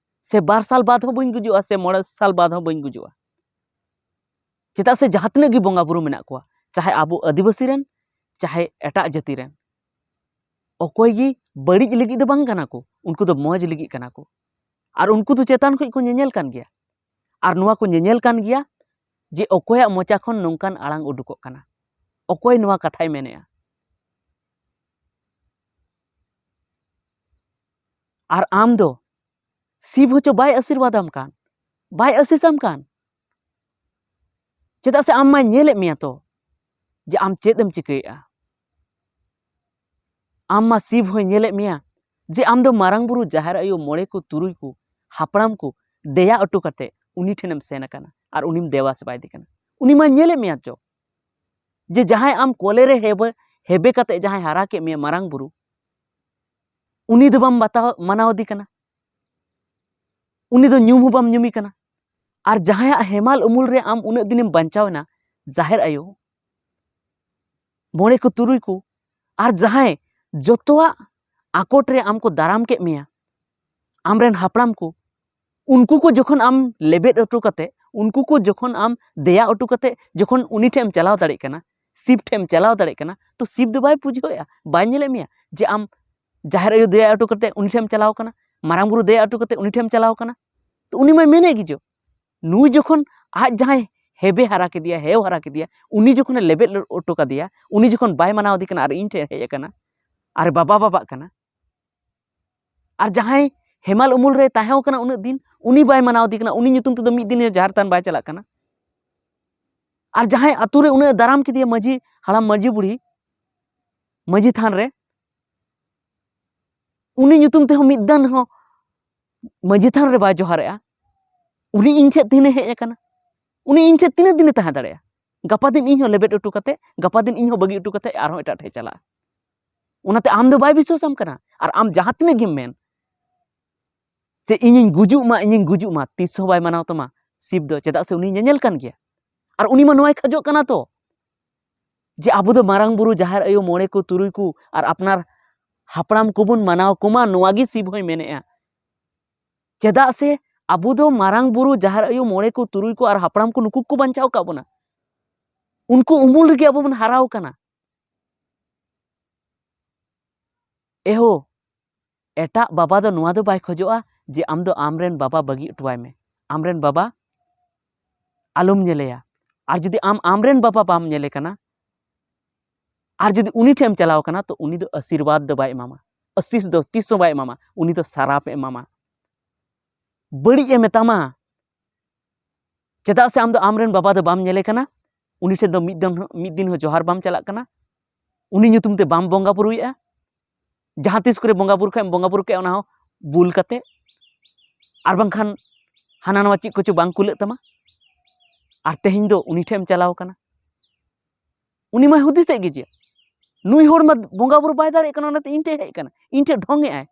ᱥᱮ ᱵᱟᱨ ᱥᱟᱞ ᱵᱟᱫᱽ ᱦᱚᱸ ᱵᱟᱹᱧ ᱜᱩᱡᱩᱜᱼᱟ, ᱥᱮ ᱢᱚᱬᱮ ᱥᱟᱞ ᱵᱟᱫᱽ ᱦᱚᱸ ᱵᱟᱹᱧ ᱜᱩᱡᱩᱜᱼᱟ, ᱪᱮᱫᱟᱜ ᱥᱮ ᱡᱟᱦᱟᱸ ᱛᱤᱱᱟᱹᱜ ᱜᱮ ᱵᱚᱸᱜᱟ ᱵᱩᱨᱩ ᱢᱮᱱᱟᱜ ᱠᱚᱣᱟ, ᱪᱟᱦᱮ ᱟᱵᱚ ᱟᱹᱫᱤᱵᱟᱹᱥᱤ ᱨᱮᱱ, ᱪᱟᱦᱮ ᱮᱴᱟᱜ ᱡᱟᱹᱛᱤ ᱨᱮᱱ, ᱚᱠᱚᱭ ᱜᱮ ᱵᱟᱹᱲᱤᱡ ᱞᱟᱹᱜᱤᱫ ᱫᱚ ᱵᱟᱝ ᱠᱟᱱᱟ ᱠᱚ, ᱩᱱᱠᱩ ᱫᱚ ᱢᱚᱡᱽ ᱞᱟᱹᱜᱤᱫ ᱠᱟᱱᱟ ᱠᱚ᱾ ᱟᱨ ᱩᱱᱠᱩ ᱫᱚ ᱪᱮᱛᱟᱱ ᱠᱷᱚᱱ ᱠᱚ ᱧᱮᱧᱮᱞ ᱠᱟᱱ ᱜᱮᱭᱟ᱾ ᱟᱨ ᱱᱚᱣᱟ ᱠᱚ ᱧᱮᱧᱮᱞ ᱠᱟᱱ ᱜᱮᱭᱟ ᱡᱮ ᱚᱠᱚᱭᱟᱜ ᱢᱚᱪᱟ ᱠᱷᱚᱱ ᱱᱚᱝᱠᱟᱱ ᱟᱲᱟᱝ ᱩᱰᱩᱠᱚᱜ ᱠᱟᱱᱟ, ᱚᱠᱚᱭ ᱱᱚᱣᱟ ᱠᱟᱛᱷᱟᱭ ᱢᱮᱱᱮᱜᱼᱟ᱾ ᱟᱨ ᱟᱢ ᱫᱚ ᱥᱤᱵ ᱦᱚᱪᱚ ᱵᱟᱭ ᱟᱥᱤᱨᱵᱟᱫᱟᱢ ᱠᱟᱱ, ᱵᱟᱭ ᱟᱥᱤᱥᱟᱢ ᱠᱟᱱ᱾ ᱪᱮᱫᱟᱜ ᱥᱮ ᱟᱢ ᱢᱟᱭ ᱧᱮᱞᱮᱫ ᱢᱮᱭᱟ ᱛᱚ, ᱡᱮ ᱟᱢ ᱪᱮᱫ ᱮᱢ ᱪᱤᱠᱟᱹᱭᱮᱫᱼᱟ᱾ ᱟᱢ ᱢᱟ ᱥᱤᱵ ᱦᱚᱸᱭ ᱧᱮᱞᱮᱫ ᱢᱮᱭᱟ ᱡᱮ ᱟᱢ ᱫᱚ ᱢᱟᱨᱟᱝ ᱵᱩᱨᱩ, ᱡᱟᱦᱮᱨ ᱟᱭᱳ, ᱢᱚᱬᱮ ᱠᱚ, ᱛᱩᱨᱩᱭ ᱠᱚ, ᱦᱟᱯᱲᱟᱢ ᱠᱚ ᱫᱮᱭᱟ ᱦᱚᱴᱚ ᱠᱟᱛᱮ ᱩᱱᱤ ᱴᱷᱮᱱᱮᱢ ᱥᱮᱱ ᱟᱠᱟᱱᱟ ᱟᱨ ᱩᱱᱤᱢ ᱫᱮᱵᱟ ᱥᱮᱵᱟᱭᱮᱫᱮ ᱠᱟᱱᱟ᱾ ᱩᱱᱤ ᱢᱟᱭ ᱧᱮᱞᱮᱫ ᱢᱮᱭᱟ ᱪᱚ, ᱡᱮ ᱡᱟᱦᱟᱸᱭ ᱟᱢ ᱠᱚᱞᱮ ᱨᱮ ᱦᱮᱵᱮ, ᱦᱮᱵᱮ ᱠᱟᱛᱮ ᱡᱟᱦᱟᱸᱭ ᱦᱟᱨᱟ ᱠᱮᱫ ᱢᱮᱭᱟ ᱢᱟᱨᱟᱝ ᱵᱩᱨᱩ, ᱩᱱᱤ ᱫᱚ ᱵᱟᱢ ᱵᱟᱛᱟᱣ, ᱢᱟᱱᱟᱣ ᱤᱫᱤ ᱠᱟᱱᱟ, ᱩᱱᱤ ᱫᱚ ᱧᱩᱢ ᱦᱚᱸ ᱵᱟᱢ ᱧᱩᱢᱤ ᱠᱟᱱᱟ᱾ ᱟᱨ ᱡᱟᱦᱟᱸᱭᱟᱜ ᱦᱮᱢᱟᱞ ᱩᱢᱩᱞ ᱨᱮ ᱟᱢ ᱩᱱᱟᱹᱜ ᱫᱤᱱᱮᱢ ᱵᱟᱧᱪᱟᱣ ᱮᱱᱟ, ᱡᱟᱦᱮᱨ ᱟᱭᱳ, ᱢᱚᱬᱮ ᱠᱚ, ᱛᱩᱨᱩᱭ ᱠᱚ, ᱟᱨ ᱡᱟᱦᱟᱸᱭ ᱡᱚᱛᱚᱣᱟᱜ ᱟᱠᱚᱴ ᱨᱮ ᱟᱢ ᱠᱚ ᱫᱟᱨᱟᱢ ᱠᱮᱫ ᱢᱮᱭᱟ, ᱟᱢᱨᱮᱱ ᱦᱟᱯᱲᱟᱢ ᱠᱚ, ᱩᱱᱠᱩ ᱠᱚ ᱡᱚᱠᱷᱚᱱ ᱟᱢ ᱞᱮᱵᱮᱫ ᱦᱚᱴᱚ ᱠᱟᱛᱮ, ᱩᱱᱠᱩ ᱠᱚ ᱡᱚᱠᱷᱚᱱ ᱟᱢ ᱫᱮᱭᱟ ᱦᱚᱴᱚ ᱠᱟᱛᱮ ᱡᱚᱠᱷᱚᱱ ᱩᱱᱤ ᱴᱷᱮᱱ ᱮᱢ ᱪᱟᱞᱟᱣ ᱫᱟᱲᱮᱭᱟᱜ ᱠᱟᱱᱟ, ᱥᱤᱵ ᱴᱷᱮᱱ ᱮᱢ ᱪᱟᱞᱟᱣ ᱫᱟᱲᱮᱭᱟᱜ ᱠᱟᱱᱟ, ᱛᱚ ᱥᱤᱵ ᱫᱚ ᱵᱟᱭ ᱵᱩᱡᱷᱟᱹᱣᱮᱫᱼᱟ, ᱵᱟᱭ ᱧᱮᱞᱮᱫ ᱢᱮᱭᱟ ᱡᱮ ᱟᱢ ᱡᱟᱦᱮᱨ ᱟᱭᱳ ᱫᱮᱭᱟ ᱦᱚᱴᱚ ᱠᱟᱛᱮ ᱩᱱᱤ ᱴᱷᱮᱱ ᱮᱢ ᱪᱟᱞᱟᱣ ᱠᱟᱱᱟ, ᱢᱟᱨᱟᱝ ᱵᱩᱨᱩ ᱫᱮᱭᱟ ᱦᱚᱴᱚ ᱠᱟᱛᱮ ᱩᱱᱤ ᱴᱷᱮᱱ ᱮᱢ ᱪᱟᱞᱟᱣ ᱠᱟᱱᱟ᱾ ᱛᱚ ᱩᱱᱤ ᱢᱟᱭ ᱢᱮᱱᱮᱫ ᱜᱮ ᱪᱚ, ᱱᱩᱭ ᱡᱚᱠᱷᱚᱱ ᱟᱡ ᱡᱟᱦᱟᱸᱭ ᱦᱮᱵᱮ ᱦᱟᱨᱟ ᱠᱮᱫᱮᱭᱟ, ᱦᱮᱣ ᱦᱟᱨᱟ ᱠᱮᱫᱮᱭᱟ, ᱩᱱᱤ ᱡᱚᱠᱷᱚᱱᱮ ᱞᱮᱵᱮᱫ ᱦᱚᱴᱚ ᱠᱟᱫᱮᱭᱟ, ᱩᱱᱤ ᱡᱚᱠᱷᱚᱱ ᱵᱟᱭ ᱢᱟᱱᱟᱣ ᱤᱫᱤ ᱠᱟᱱᱟ ᱟᱨ ᱤᱧ ᱴᱷᱮᱱ ᱦᱮᱡ ᱟᱠᱟᱱᱟ, ᱟᱨ ᱵᱟᱵᱟ ᱵᱟᱵᱟᱜ ᱠᱟᱱᱟ, ᱟᱨ ᱡᱟᱦᱟᱸᱭ ᱦᱮᱢᱟᱞ ᱩᱢᱩᱞ ᱨᱮ ᱛᱟᱦᱮᱸ ᱠᱟᱱᱟ ᱩᱱᱟᱹᱜ ᱫᱤᱱ, ᱩᱱᱤ ᱵᱟᱭ ᱢᱟᱱᱟᱣ ᱤᱫᱤ ᱠᱟᱱᱟ, ᱩᱱᱤ ᱧᱩᱛᱩᱢ ᱛᱮᱫᱚ ᱢᱤᱫ ᱫᱤᱱ ᱡᱟᱦᱮᱨ ᱛᱷᱟᱱ ᱵᱟᱭ ᱪᱟᱞᱟᱜ ᱠᱟᱱᱟ, ᱟᱨ ᱡᱟᱦᱟᱸᱭ ᱟᱛᱳ ᱨᱮ ᱩᱱᱟᱹᱜ ᱮ ᱫᱟᱨᱟᱢ ᱠᱮᱫᱮᱭᱟ ᱢᱟᱹᱡᱷᱤ ᱦᱟᱲᱟᱢ, ᱢᱟᱹᱡᱷᱤ ᱵᱩᱲᱦᱤ, ᱢᱟᱹᱡᱷᱤ ᱛᱷᱟᱱ ᱨᱮ, ᱩᱱᱤ ᱧᱩᱛᱩᱢ ᱛᱮᱦᱚᱸ ᱢᱤᱫ ᱫᱟᱱ ᱦᱚᱸ ᱢᱟᱹᱡᱷᱤ ᱛᱷᱟᱱ ᱨᱮ ᱵᱟᱭ ᱡᱚᱦᱟᱨᱮᱜᱼᱟ, ᱩᱱᱤ ᱤᱧ ᱴᱷᱮᱱ ᱛᱤᱱᱟᱹᱜ ᱦᱮᱡ ᱟᱠᱟᱱᱟ? ᱩᱱᱤ ᱤᱧ ᱴᱷᱮᱱ ᱛᱤᱱᱟᱹᱜ ᱫᱤᱱᱮ ᱛᱟᱦᱮᱸ ᱫᱟᱲᱮᱭᱟᱜᱼᱟ? ᱜᱟᱯᱟ ᱫᱤᱱ ᱤᱧ ᱦᱚᱸ ᱞᱮᱵᱮᱫ ᱦᱚᱴᱚ ᱠᱟᱛᱮ, ᱜᱟᱯᱟ ᱫᱤᱱ ᱤᱧ ᱦᱚᱸ ᱵᱟᱹᱜᱤ ᱦᱚᱴᱚ ᱠᱟᱛᱮ ᱟᱨᱦᱚᱸ ᱮᱴᱟᱜ ᱴᱷᱮᱱ ᱪᱟᱞᱟᱜᱼᱟ᱾ ᱚᱱᱟᱛᱮ ᱟᱢ ᱫᱚ ᱵᱟᱭ ᱵᱤᱥᱣᱟᱥᱟᱢ ᱠᱟᱱᱟ᱾ ᱟᱨ ᱟᱢ ᱡᱟᱦᱟᱸ ᱛᱤᱱᱟᱹᱜ ᱜᱮᱢ ᱢᱮᱱ ᱡᱮ ᱤᱧᱤᱧ ᱜᱩᱡᱩᱜ ᱢᱟ, ᱤᱧᱤᱧ ᱜᱩᱡᱩᱜ ᱢᱟ, ᱛᱤᱥ ᱦᱚᱸ ᱵᱟᱭ ᱢᱟᱱᱟᱣ ᱛᱟᱢᱟ ᱥᱤᱵ ᱫᱚ, ᱪᱮᱫᱟᱜ ᱥᱮ ᱩᱱᱤ ᱧᱮᱧᱮᱞ ᱠᱟᱱ ᱜᱮᱭᱟ᱾ ᱟᱨ ᱩᱱᱤ ᱢᱟ ᱱᱚᱣᱟᱭ ᱠᱷᱚᱡᱚᱜ ᱠᱟᱱᱟ ᱛᱚ, ᱡᱮ ᱟᱵᱚ ᱫᱚ ᱢᱟᱨᱟᱝ ᱵᱩᱨᱩ, ᱡᱟᱦᱮᱨ ᱟᱭᱳ, ᱢᱚᱬᱮ ᱠᱚ, ᱛᱩᱨᱩᱭ ᱠᱚ ᱟᱨ ᱟᱯᱱᱟᱨ ᱦᱟᱯᱲᱟᱢ ᱠᱚᱵᱚᱱ ᱢᱟᱱᱟᱣ ᱠᱚᱢᱟ, ᱱᱚᱣᱟ ᱜᱮ ᱥᱤᱵ ᱦᱚᱸᱭ ᱢᱮᱱᱮᱜᱼᱟ᱾ ᱪᱮᱫᱟᱜ ᱥᱮ ᱟᱵᱚ ᱫᱚ ᱢᱟᱨᱟᱝ ᱵᱩᱨᱩ, ᱡᱟᱦᱮᱨ ᱟᱭᱳ, ᱢᱚᱬᱮ ᱠᱚ, ᱛᱩᱨᱩᱭ ᱠᱚ ᱟᱨ ᱦᱟᱯᱲᱟᱢ ᱠᱚ, ᱱᱩᱠᱩ ᱠᱚ ᱵᱟᱧᱪᱟᱣ ᱟᱠᱟᱫ ᱵᱚᱱᱟ᱾ ᱩᱱᱠᱩ ᱩᱢᱩᱞ ᱨᱮᱜᱮ ᱟᱵᱚ ᱵᱚᱱ ᱦᱟᱨᱟᱣ ᱠᱟᱱᱟ᱾ ᱮᱦᱳ, ᱮᱴᱟᱜ ᱵᱟᱵᱟ ᱫᱚ ᱱᱚᱣᱟ ᱫᱚ ᱵᱟᱭ ᱠᱷᱚᱡᱚᱜᱼᱟ ᱡᱮ ᱟᱢ ᱫᱚ ᱟᱢᱨᱮᱱ ᱵᱟᱵᱟ ᱵᱟᱹᱜᱤ ᱦᱚᱴᱚᱣᱟᱭ ᱢᱮ, ᱟᱢᱨᱮᱱ ᱵᱟᱵᱟ ᱟᱞᱚᱢ ᱧᱮᱞᱮᱭᱟ᱾ ᱟᱨ ᱡᱩᱫᱤ ᱟᱢ ᱟᱢᱨᱮᱱ ᱵᱟᱵᱟ ᱵᱟᱢ ᱧᱮᱞᱮ ᱠᱟᱱᱟ, ᱟᱨ ᱡᱩᱫᱤ ᱩᱱᱤ ᱴᱷᱮᱱ ᱮᱢ ᱪᱟᱞᱟᱣ ᱠᱟᱱᱟ, ᱛᱚ ᱩᱱᱤ ᱫᱚ ᱟᱥᱤᱨᱵᱟᱫᱽ ᱫᱚ ᱵᱟᱭ ᱮᱢᱟᱢᱟ, ᱟᱥᱤᱥ ᱫᱚ ᱛᱤᱥ ᱦᱚᱸ ᱵᱟᱭ ᱮᱢᱟᱢᱟ, ᱩᱱᱤ ᱫᱚ ᱥᱟᱨᱟᱯ ᱮ ᱮᱢᱟᱢᱟ, ᱵᱟᱹᱲᱤᱡ ᱮ ᱢᱮᱛᱟᱢᱟ᱾ ᱪᱮᱫᱟᱜ ᱥᱮ ᱟᱢ ᱫᱚ ᱟᱢᱨᱮᱱ ᱵᱟᱵᱟ ᱫᱚ ᱵᱟᱢ ᱧᱮᱞᱮ ᱠᱟᱱᱟ, ᱩᱱᱤ ᱴᱷᱮᱱ ᱫᱚ ᱢᱤᱫ ᱫᱚᱢ ᱦᱚᱸ, ᱢᱤᱫ ᱫᱤᱱ ᱦᱚᱸ ᱡᱚᱦᱟᱨ ᱵᱟᱢ ᱪᱟᱞᱟᱜ ᱠᱟᱱᱟ, ᱩᱱᱤ ᱧᱩᱛᱩᱢ ᱛᱮ ᱵᱟᱢ ᱵᱚᱸᱜᱟ ᱵᱩᱨᱩᱭᱮᱫᱼᱟ, ᱡᱟᱦᱟᱸ ᱛᱤᱥ ᱠᱚᱨᱮ ᱵᱚᱸᱜᱟ ᱵᱩᱨᱩ ᱠᱷᱟᱡ ᱮᱢ ᱵᱚᱸᱜᱟ ᱵᱩᱨᱩ ᱠᱮᱫᱼᱟ, ᱚᱱᱟ ᱦᱚᱸ ᱵᱩᱞ ᱠᱟᱛᱮ, ᱟᱨ ᱵᱟᱝᱠᱷᱟᱱ ᱦᱟᱱᱟ ᱱᱟᱣᱟ ᱪᱮᱫ ᱠᱚᱪᱚ ᱵᱟᱝ ᱠᱩᱞᱟᱹᱜ ᱛᱟᱢᱟ, ᱟᱨ ᱛᱮᱦᱮᱧ ᱫᱚ ᱩᱱᱤ ᱴᱷᱮᱱ ᱮᱢ ᱪᱟᱞᱟᱣ ᱠᱟᱱᱟ, ᱩᱱᱤ ᱢᱟᱭ ᱦᱩᱫᱤᱥᱮᱫ ᱜᱮ ᱡᱮ ᱱᱩᱭ ᱦᱚᱲ ᱢᱟ ᱵᱚᱸᱜᱟ ᱵᱩᱨᱩ ᱵᱟᱭ ᱫᱟᱲᱮᱭᱟᱜ ᱠᱟᱱᱟ, ᱚᱱᱟᱛᱮ ᱤᱧ ᱴᱷᱮᱱ ᱦᱮᱡ ᱠᱟᱱᱟ, ᱤᱧ ᱴᱷᱮᱱ ᱰᱷᱚᱝ ᱮᱫ ᱟᱭ᱾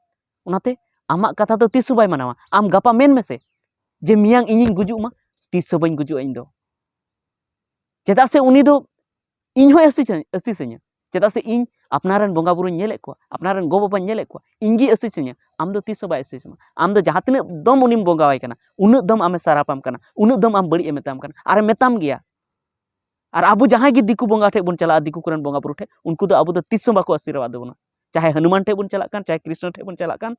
ᱚᱱᱟᱛᱮ ᱟᱢᱟᱜ ᱠᱟᱛᱷᱟ ᱫᱚ ᱛᱤᱥ ᱦᱚᱸ ᱵᱟᱭ ᱢᱟᱱᱟᱣᱟ᱾ ᱟᱢ ᱜᱟᱯᱟ ᱢᱮᱱ ᱢᱮᱥᱮ ᱡᱮ, ᱢᱮᱭᱟᱝ ᱤᱧᱤᱧ ᱜᱩᱡᱩᱜ ᱢᱟ, ᱛᱤᱥ ᱦᱚᱸ ᱵᱟᱹᱧ ᱜᱩᱡᱩᱜᱼᱟ ᱤᱧ ᱫᱚ᱾ ᱪᱮᱫᱟᱜ ᱥᱮ ᱩᱱᱤ ᱫᱚ ᱤᱧ ᱦᱚᱸᱭ ᱟᱹᱥᱤᱥᱟᱹᱧ-, ᱟᱹᱥᱤᱥᱟᱹᱧᱟ᱾ ᱪᱮᱫᱟᱜ ᱥᱮ ᱤᱧ ᱟᱯᱱᱟᱨ ᱨᱮᱱ ᱵᱚᱸᱜᱟ ᱵᱩᱨᱩᱧ ᱧᱮᱞᱮᱫ ᱠᱚᱣᱟ, ᱟᱯᱱᱟᱨ ᱨᱮᱱ ᱜᱚ ᱵᱟᱵᱟᱧ ᱧᱮᱞᱮᱫ ᱠᱚᱣᱟ, ᱤᱧ ᱜᱮᱭ ᱟᱹᱥᱤᱥᱟᱹᱧᱟ᱾ ᱟᱢ ᱫᱚ ᱛᱤᱥ ᱦᱚᱸ ᱵᱟᱭ ᱟᱹᱥᱤᱥ ᱟᱢᱟ᱾ ᱟᱢ ᱫᱚ ᱡᱟᱦᱟᱸ ᱛᱤᱱᱟᱹᱜ ᱫᱚᱢ ᱩᱱᱤᱢ ᱵᱚᱸᱜᱟᱣᱟᱭ ᱠᱟᱱᱟ, ᱩᱱᱟᱹᱜ ᱫᱚᱢ ᱟᱢᱮ ᱥᱟᱨᱟᱯᱟᱢ ᱠᱟᱱᱟ, ᱩᱱᱟᱹᱜ ᱫᱚᱢ ᱟᱢ ᱵᱟᱹᱲᱤᱡ ᱮ ᱢᱮᱛᱟᱢ ᱠᱟᱱᱟ, ᱟᱨᱮ ᱢᱮᱛᱟᱢ ᱜᱮᱭᱟ᱾ ᱟᱨ ᱟᱵᱚ ᱡᱟᱦᱟᱸᱭ ᱜᱮ ᱫᱤᱠᱩ ᱵᱚᱸᱜᱟ ᱴᱷᱮᱡ ᱵᱚᱱ ᱪᱟᱞᱟᱜᱼᱟ, ᱫᱤᱠᱩ ᱠᱚᱨᱮᱱ ᱵᱚᱸᱜᱟ ᱵᱩᱨᱩ ᱴᱷᱮᱡ, ᱩᱱᱠᱩ ᱫᱚ ᱟᱵᱚ ᱫᱚ ᱛᱤᱥ ᱦᱚᱸ ᱵᱟᱠᱚ ᱟᱥᱤᱨᱵᱟᱫ ᱵᱚᱱᱟ᱾ ᱪᱟᱦᱮ ᱦᱚᱱᱩᱢᱟᱱ ᱴᱷᱮᱡ ᱵᱚᱱ ᱪᱟᱞᱟᱜ ᱠᱟᱱ, ᱪᱟᱦᱮ ᱠᱨᱤᱥᱱᱚ ᱴᱷᱮᱡ ᱵᱚᱱ ᱪᱟᱞᱟᱜ ᱠᱟᱱ,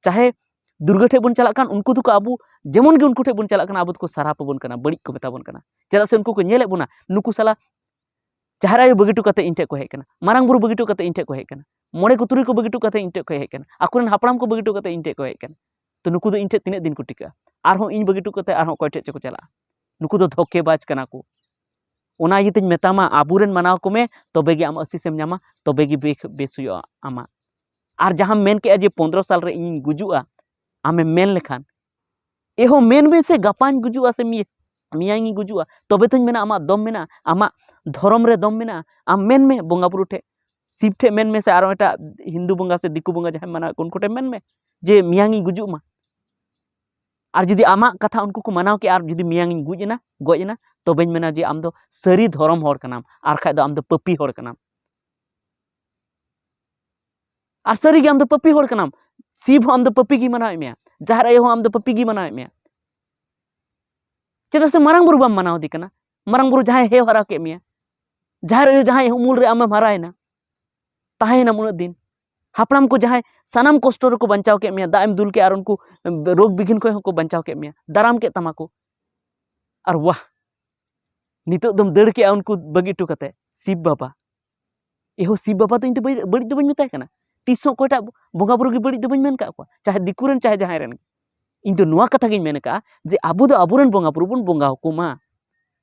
ᱪᱟᱦᱮ ᱫᱩᱨᱜᱟᱹ ᱴᱷᱮᱡ ᱵᱚᱱ ᱪᱟᱞᱟᱜ ᱠᱟᱱ, ᱩᱱᱠᱩ ᱫᱚᱠᱚ ᱟᱵᱚ ᱡᱮᱢᱚᱱ ᱜᱮ ᱩᱱᱠᱩ ᱴᱷᱮᱡ ᱵᱚᱱ ᱪᱟᱞᱟᱜ ᱠᱟᱱᱟ, ᱟᱵᱚ ᱫᱚᱠᱚ ᱥᱟᱨᱟᱯ ᱟᱵᱚᱱ ᱠᱟᱱᱟ, ᱵᱟᱹᱲᱤᱡ ᱠᱚ ᱢᱮᱛᱟ ᱵᱚᱱ ᱠᱟᱱᱟ᱾ ᱪᱮᱫᱟᱜ ᱥᱮ ᱩᱱᱠᱩ ᱠᱚ ᱧᱮᱞᱮᱫ ᱵᱚᱱᱟ, ᱱᱩᱠᱩ ᱥᱟᱞᱟ ᱡᱟᱦᱮᱨ ᱟᱭᱳ ᱵᱟᱹᱜᱤ ᱦᱚᱴᱚ ᱠᱟᱛᱮ ᱤᱧ ᱴᱷᱮᱡ ᱠᱚ ᱦᱮᱡ ᱠᱟᱱᱟ, ᱢᱟᱨᱟᱝ ᱵᱩᱨᱩ ᱵᱟᱹᱜᱤ ᱦᱚᱴᱚ ᱠᱟᱛᱮ ᱤᱧ ᱴᱷᱮᱡ ᱠᱚ ᱦᱮᱡ ᱠᱟᱱᱟ, ᱢᱚᱬᱮ ᱠᱚ ᱛᱩᱨᱩᱭ ᱠᱚ ᱵᱟᱹᱜᱤ ᱦᱚᱴᱚ ᱠᱟᱛᱮ ᱤᱧ ᱴᱷᱮᱡ ᱠᱚ ᱦᱮᱡ ᱠᱟᱱᱟ, ᱟᱠᱚᱨᱮᱱ ᱦᱟᱯᱲᱟᱢ ᱠᱚ ᱵᱟᱹᱜᱤ ᱦᱚᱴᱚ ᱠᱟᱛᱮ ᱤᱧ ᱴᱷᱮᱡ ᱠᱚ ᱦᱮᱡ ᱠᱟᱱᱟ᱾ ᱛᱚ ᱱᱩᱠᱩ ᱫᱚ ᱤᱧ ᱴᱷᱮᱡ ᱛᱤᱱᱟᱹᱜ ᱫᱤᱱ ᱠᱚ ᱴᱤᱠᱟᱹᱜᱼᱟ? ᱟᱨᱦᱚᱸ ᱤᱧ ᱵᱟᱹᱜᱤ ᱦᱚᱴᱚ ᱠᱟᱛᱮ ᱟᱨᱦᱚᱸ ᱚᱠᱚᱭ ᱴᱷᱮᱡ ᱪᱚᱠᱚ ᱪᱟᱞᱟᱜᱼᱟ? ᱱᱩᱠᱩ ᱫᱚ ᱫᱷᱳᱠᱮᱵᱟᱡᱽ ᱠᱟᱱᱟ ᱠᱚ᱾ ᱚᱱᱟ ᱤᱭᱟᱹᱛᱮᱧ ᱢᱮᱛᱟᱢᱟ, ᱟᱵᱚᱨᱮᱱ ᱢᱟᱱᱟᱣ ᱠᱚᱢᱮ, ᱛᱚᱵᱮ ᱜᱮ ᱟᱢ ᱟᱥᱤᱥᱮᱢ ᱧᱟᱢᱟ, ᱛᱚᱵᱮ ᱜᱮ ᱵᱮ-, ᱵᱮᱥ ᱦᱩᱭᱩᱜᱼᱟ ᱟᱢᱟᱜ᱾ ᱟᱨ ᱡᱟᱦᱟᱸᱢ ᱢᱮᱱ ᱠᱮᱜᱼᱟ ᱡᱮ ᱯᱚᱱᱫᱽᱨᱚ ᱥᱟᱞ ᱨᱮ ᱤᱧᱤᱧ ᱜᱩᱡᱩᱜᱼᱟ, ᱟᱢᱮᱢ ᱢᱮᱱ ᱞᱮᱠᱷᱟᱱ, ᱮᱦᱚ ᱢᱮᱱ ᱢᱮ ᱥᱮ, ᱜᱟᱯᱟᱧ ᱜᱩᱡᱩᱜᱼᱟ ᱥᱮ ᱢᱮ-, ᱢᱮᱭᱟᱝᱤᱧ ᱜᱩᱡᱩᱜᱼᱟ, ᱛᱚᱵᱮ ᱛᱚᱧ ᱢᱮᱱᱟ ᱟᱢᱟᱜ ᱫᱚᱢ ᱢᱮᱱᱟᱜᱼᱟ, ᱟᱢᱟᱜ ᱫᱷᱚᱨᱚᱢ ᱨᱮ ᱫᱚᱢ ᱢᱮᱱᱟᱜᱼᱟ᱾ ᱟᱢ ᱢᱮᱱ ᱢᱮ ᱵᱚᱸᱜᱟ ᱵᱩᱨᱩ ᱴᱷᱮᱡ, ᱥᱤᱵ ᱴᱷᱮᱡ ᱢᱮᱱ ᱢᱮ ᱥᱮ ᱟᱨᱚ ᱮᱴᱟᱜ ᱦᱤᱱᱫᱩ ᱵᱚᱸᱜᱟ ᱥᱮ ᱫᱤᱠᱩ ᱵᱚᱸᱜᱟ ᱡᱟᱦᱟᱸᱭ ᱢᱟᱱᱟᱣᱮᱫ ᱠᱚ ᱩᱱᱠᱩ ᱴᱷᱮᱡ ᱢᱮᱱ ᱢᱮ ᱡᱮ ᱢᱮᱭᱟᱝᱤᱧ ᱜᱩᱡᱩᱜ ᱢᱟ᱾ ᱟᱨ ᱡᱩᱫᱤ ᱟᱢᱟᱜ ᱠᱟᱛᱷᱟ ᱩᱱᱠᱩ ᱠᱚ ᱢᱟᱱᱟᱣ ᱠᱮᱜᱼᱟ ᱟᱨ ᱡᱩᱫᱤ ᱢᱮᱭᱟᱝᱤᱧ ᱜᱩᱡ ᱮᱱᱟ, ᱜᱚᱡ ᱮᱱᱟ, ᱛᱚᱵᱮᱧ ᱢᱮᱱᱟ ᱡᱮ ᱟᱢ ᱫᱚ ᱥᱟᱹᱨᱤ ᱫᱷᱚᱨᱚᱢ ᱦᱚᱲ ᱠᱟᱱᱟᱢ, ᱟᱨ ᱠᱷᱟᱡ ᱫᱚ ᱟᱢ ᱫᱚ ᱯᱟᱹᱯᱤ ᱦᱚᱲ ᱠᱟᱱᱟᱢ᱾ ᱟᱨ ᱥᱟᱹᱨᱤ ᱜᱮ ᱟᱢ ᱫᱚ ᱯᱟᱹᱯᱤ ᱦᱚᱲ ᱠᱟᱱᱟᱢ᱾ ᱥᱤᱵ ᱦᱚᱸ ᱟᱢ ᱫᱚ ᱯᱟᱹᱯᱤ ᱜᱮ ᱢᱟᱱᱟᱣᱮᱫ ᱢᱮᱭᱟ, ᱡᱟᱦᱮᱨ ᱟᱭᱳ ᱦᱚᱸ ᱟᱢ ᱫᱚ ᱯᱟᱹᱯᱤ ᱜᱮ ᱢᱟᱱᱟᱣᱮᱫ ᱢᱮᱭᱟ᱾ ᱪᱮᱫᱟᱜ ᱥᱮ ᱢᱟᱨᱟᱝ ᱵᱩᱨᱩ ᱵᱟᱢ ᱢᱟᱱᱟᱣ ᱫᱮ ᱠᱟᱱᱟ᱾ ᱢᱟᱨᱟᱝ ᱵᱩᱨᱩ ᱡᱟᱦᱟᱸᱭ ᱦᱮᱣ ᱦᱟᱨᱟ ᱠᱮᱫ ᱢᱮᱭᱟ, ᱡᱟᱦᱮᱨ ᱟᱭᱳ ᱡᱟᱦᱟᱸᱭ ᱩᱢᱩᱞ ᱨᱮ ᱟᱢᱮᱢ ᱦᱟᱨᱟᱭᱮᱱᱟ, ᱛᱟᱦᱮᱸᱭᱮᱱᱟᱢ ᱩᱱᱟᱹᱜ ᱫᱤᱱ, ᱦᱟᱯᱲᱟᱢ ᱠᱚ ᱡᱟᱦᱟᱸᱭ ᱥᱟᱱᱟᱢ ᱠᱚᱥᱴᱚ ᱨᱮᱠᱚ ᱵᱟᱧᱪᱟᱣ ᱠᱮᱫ ᱢᱮᱭᱟ, ᱫᱟᱜ ᱮᱢ ᱫᱩᱞ ᱠᱮᱫᱼᱟ ᱟᱨ ᱩᱱᱠᱩ ᱨᱳᱜᱽ ᱵᱤᱜᱷᱤᱱ ᱠᱷᱚᱱ ᱦᱚᱸᱠᱚ ᱵᱟᱧᱪᱟᱣ ᱠᱮᱫ ᱢᱮᱭᱟ, ᱫᱟᱨᱟᱢ ᱠᱮᱫ ᱛᱟᱢᱟ ᱠᱚ, ᱟᱨ ᱣᱟᱦ, ᱱᱤᱛᱚᱜ ᱫᱚᱢ ᱫᱟᱹᱲ ᱠᱮᱜᱼᱟ ᱩᱱᱠᱩ ᱵᱟᱹᱜᱤ ᱦᱚᱴᱚ ᱠᱟᱛᱮ ᱥᱤᱵ ᱵᱟᱵᱟ᱾ ᱮᱦᱳ ᱥᱤᱵ ᱵᱟᱵᱟ ᱫᱚ ᱤᱧ ᱫᱚ ᱵᱟᱹᱲᱤᱡ ᱫᱚ ᱵᱟᱹᱧ ᱢᱮᱛᱟᱭ ᱠᱟᱱᱟ, ᱛᱤᱥ ᱦᱚᱸ ᱚᱠᱚᱭᱴᱟᱜ ᱵᱚᱸᱜᱟ ᱵᱩᱨᱩ ᱜᱮ ᱵᱟᱹᱲᱤᱡ ᱫᱚ ᱵᱟᱹᱧ ᱢᱮᱱ ᱠᱟᱜ ᱠᱚᱣᱟ, ᱪᱟᱦᱮ ᱫᱤᱠᱩ ᱨᱮᱱ ᱪᱟᱦᱮ ᱡᱟᱦᱟᱸᱭ ᱨᱮᱱ ᱜᱮ᱾ ᱤᱧ ᱫᱚ ᱱᱚᱣᱟ ᱠᱟᱛᱷᱟ ᱜᱤᱧ ᱢᱮᱱ ᱠᱟᱜᱼᱟ ᱡᱮ ᱟᱵᱚ ᱫᱚ ᱟᱵᱚᱨᱮᱱ ᱵᱚᱸᱜᱟ ᱵᱩᱨᱩ ᱵᱚᱱ ᱵᱚᱸᱜᱟ ᱟᱠᱚ ᱢᱟ᱾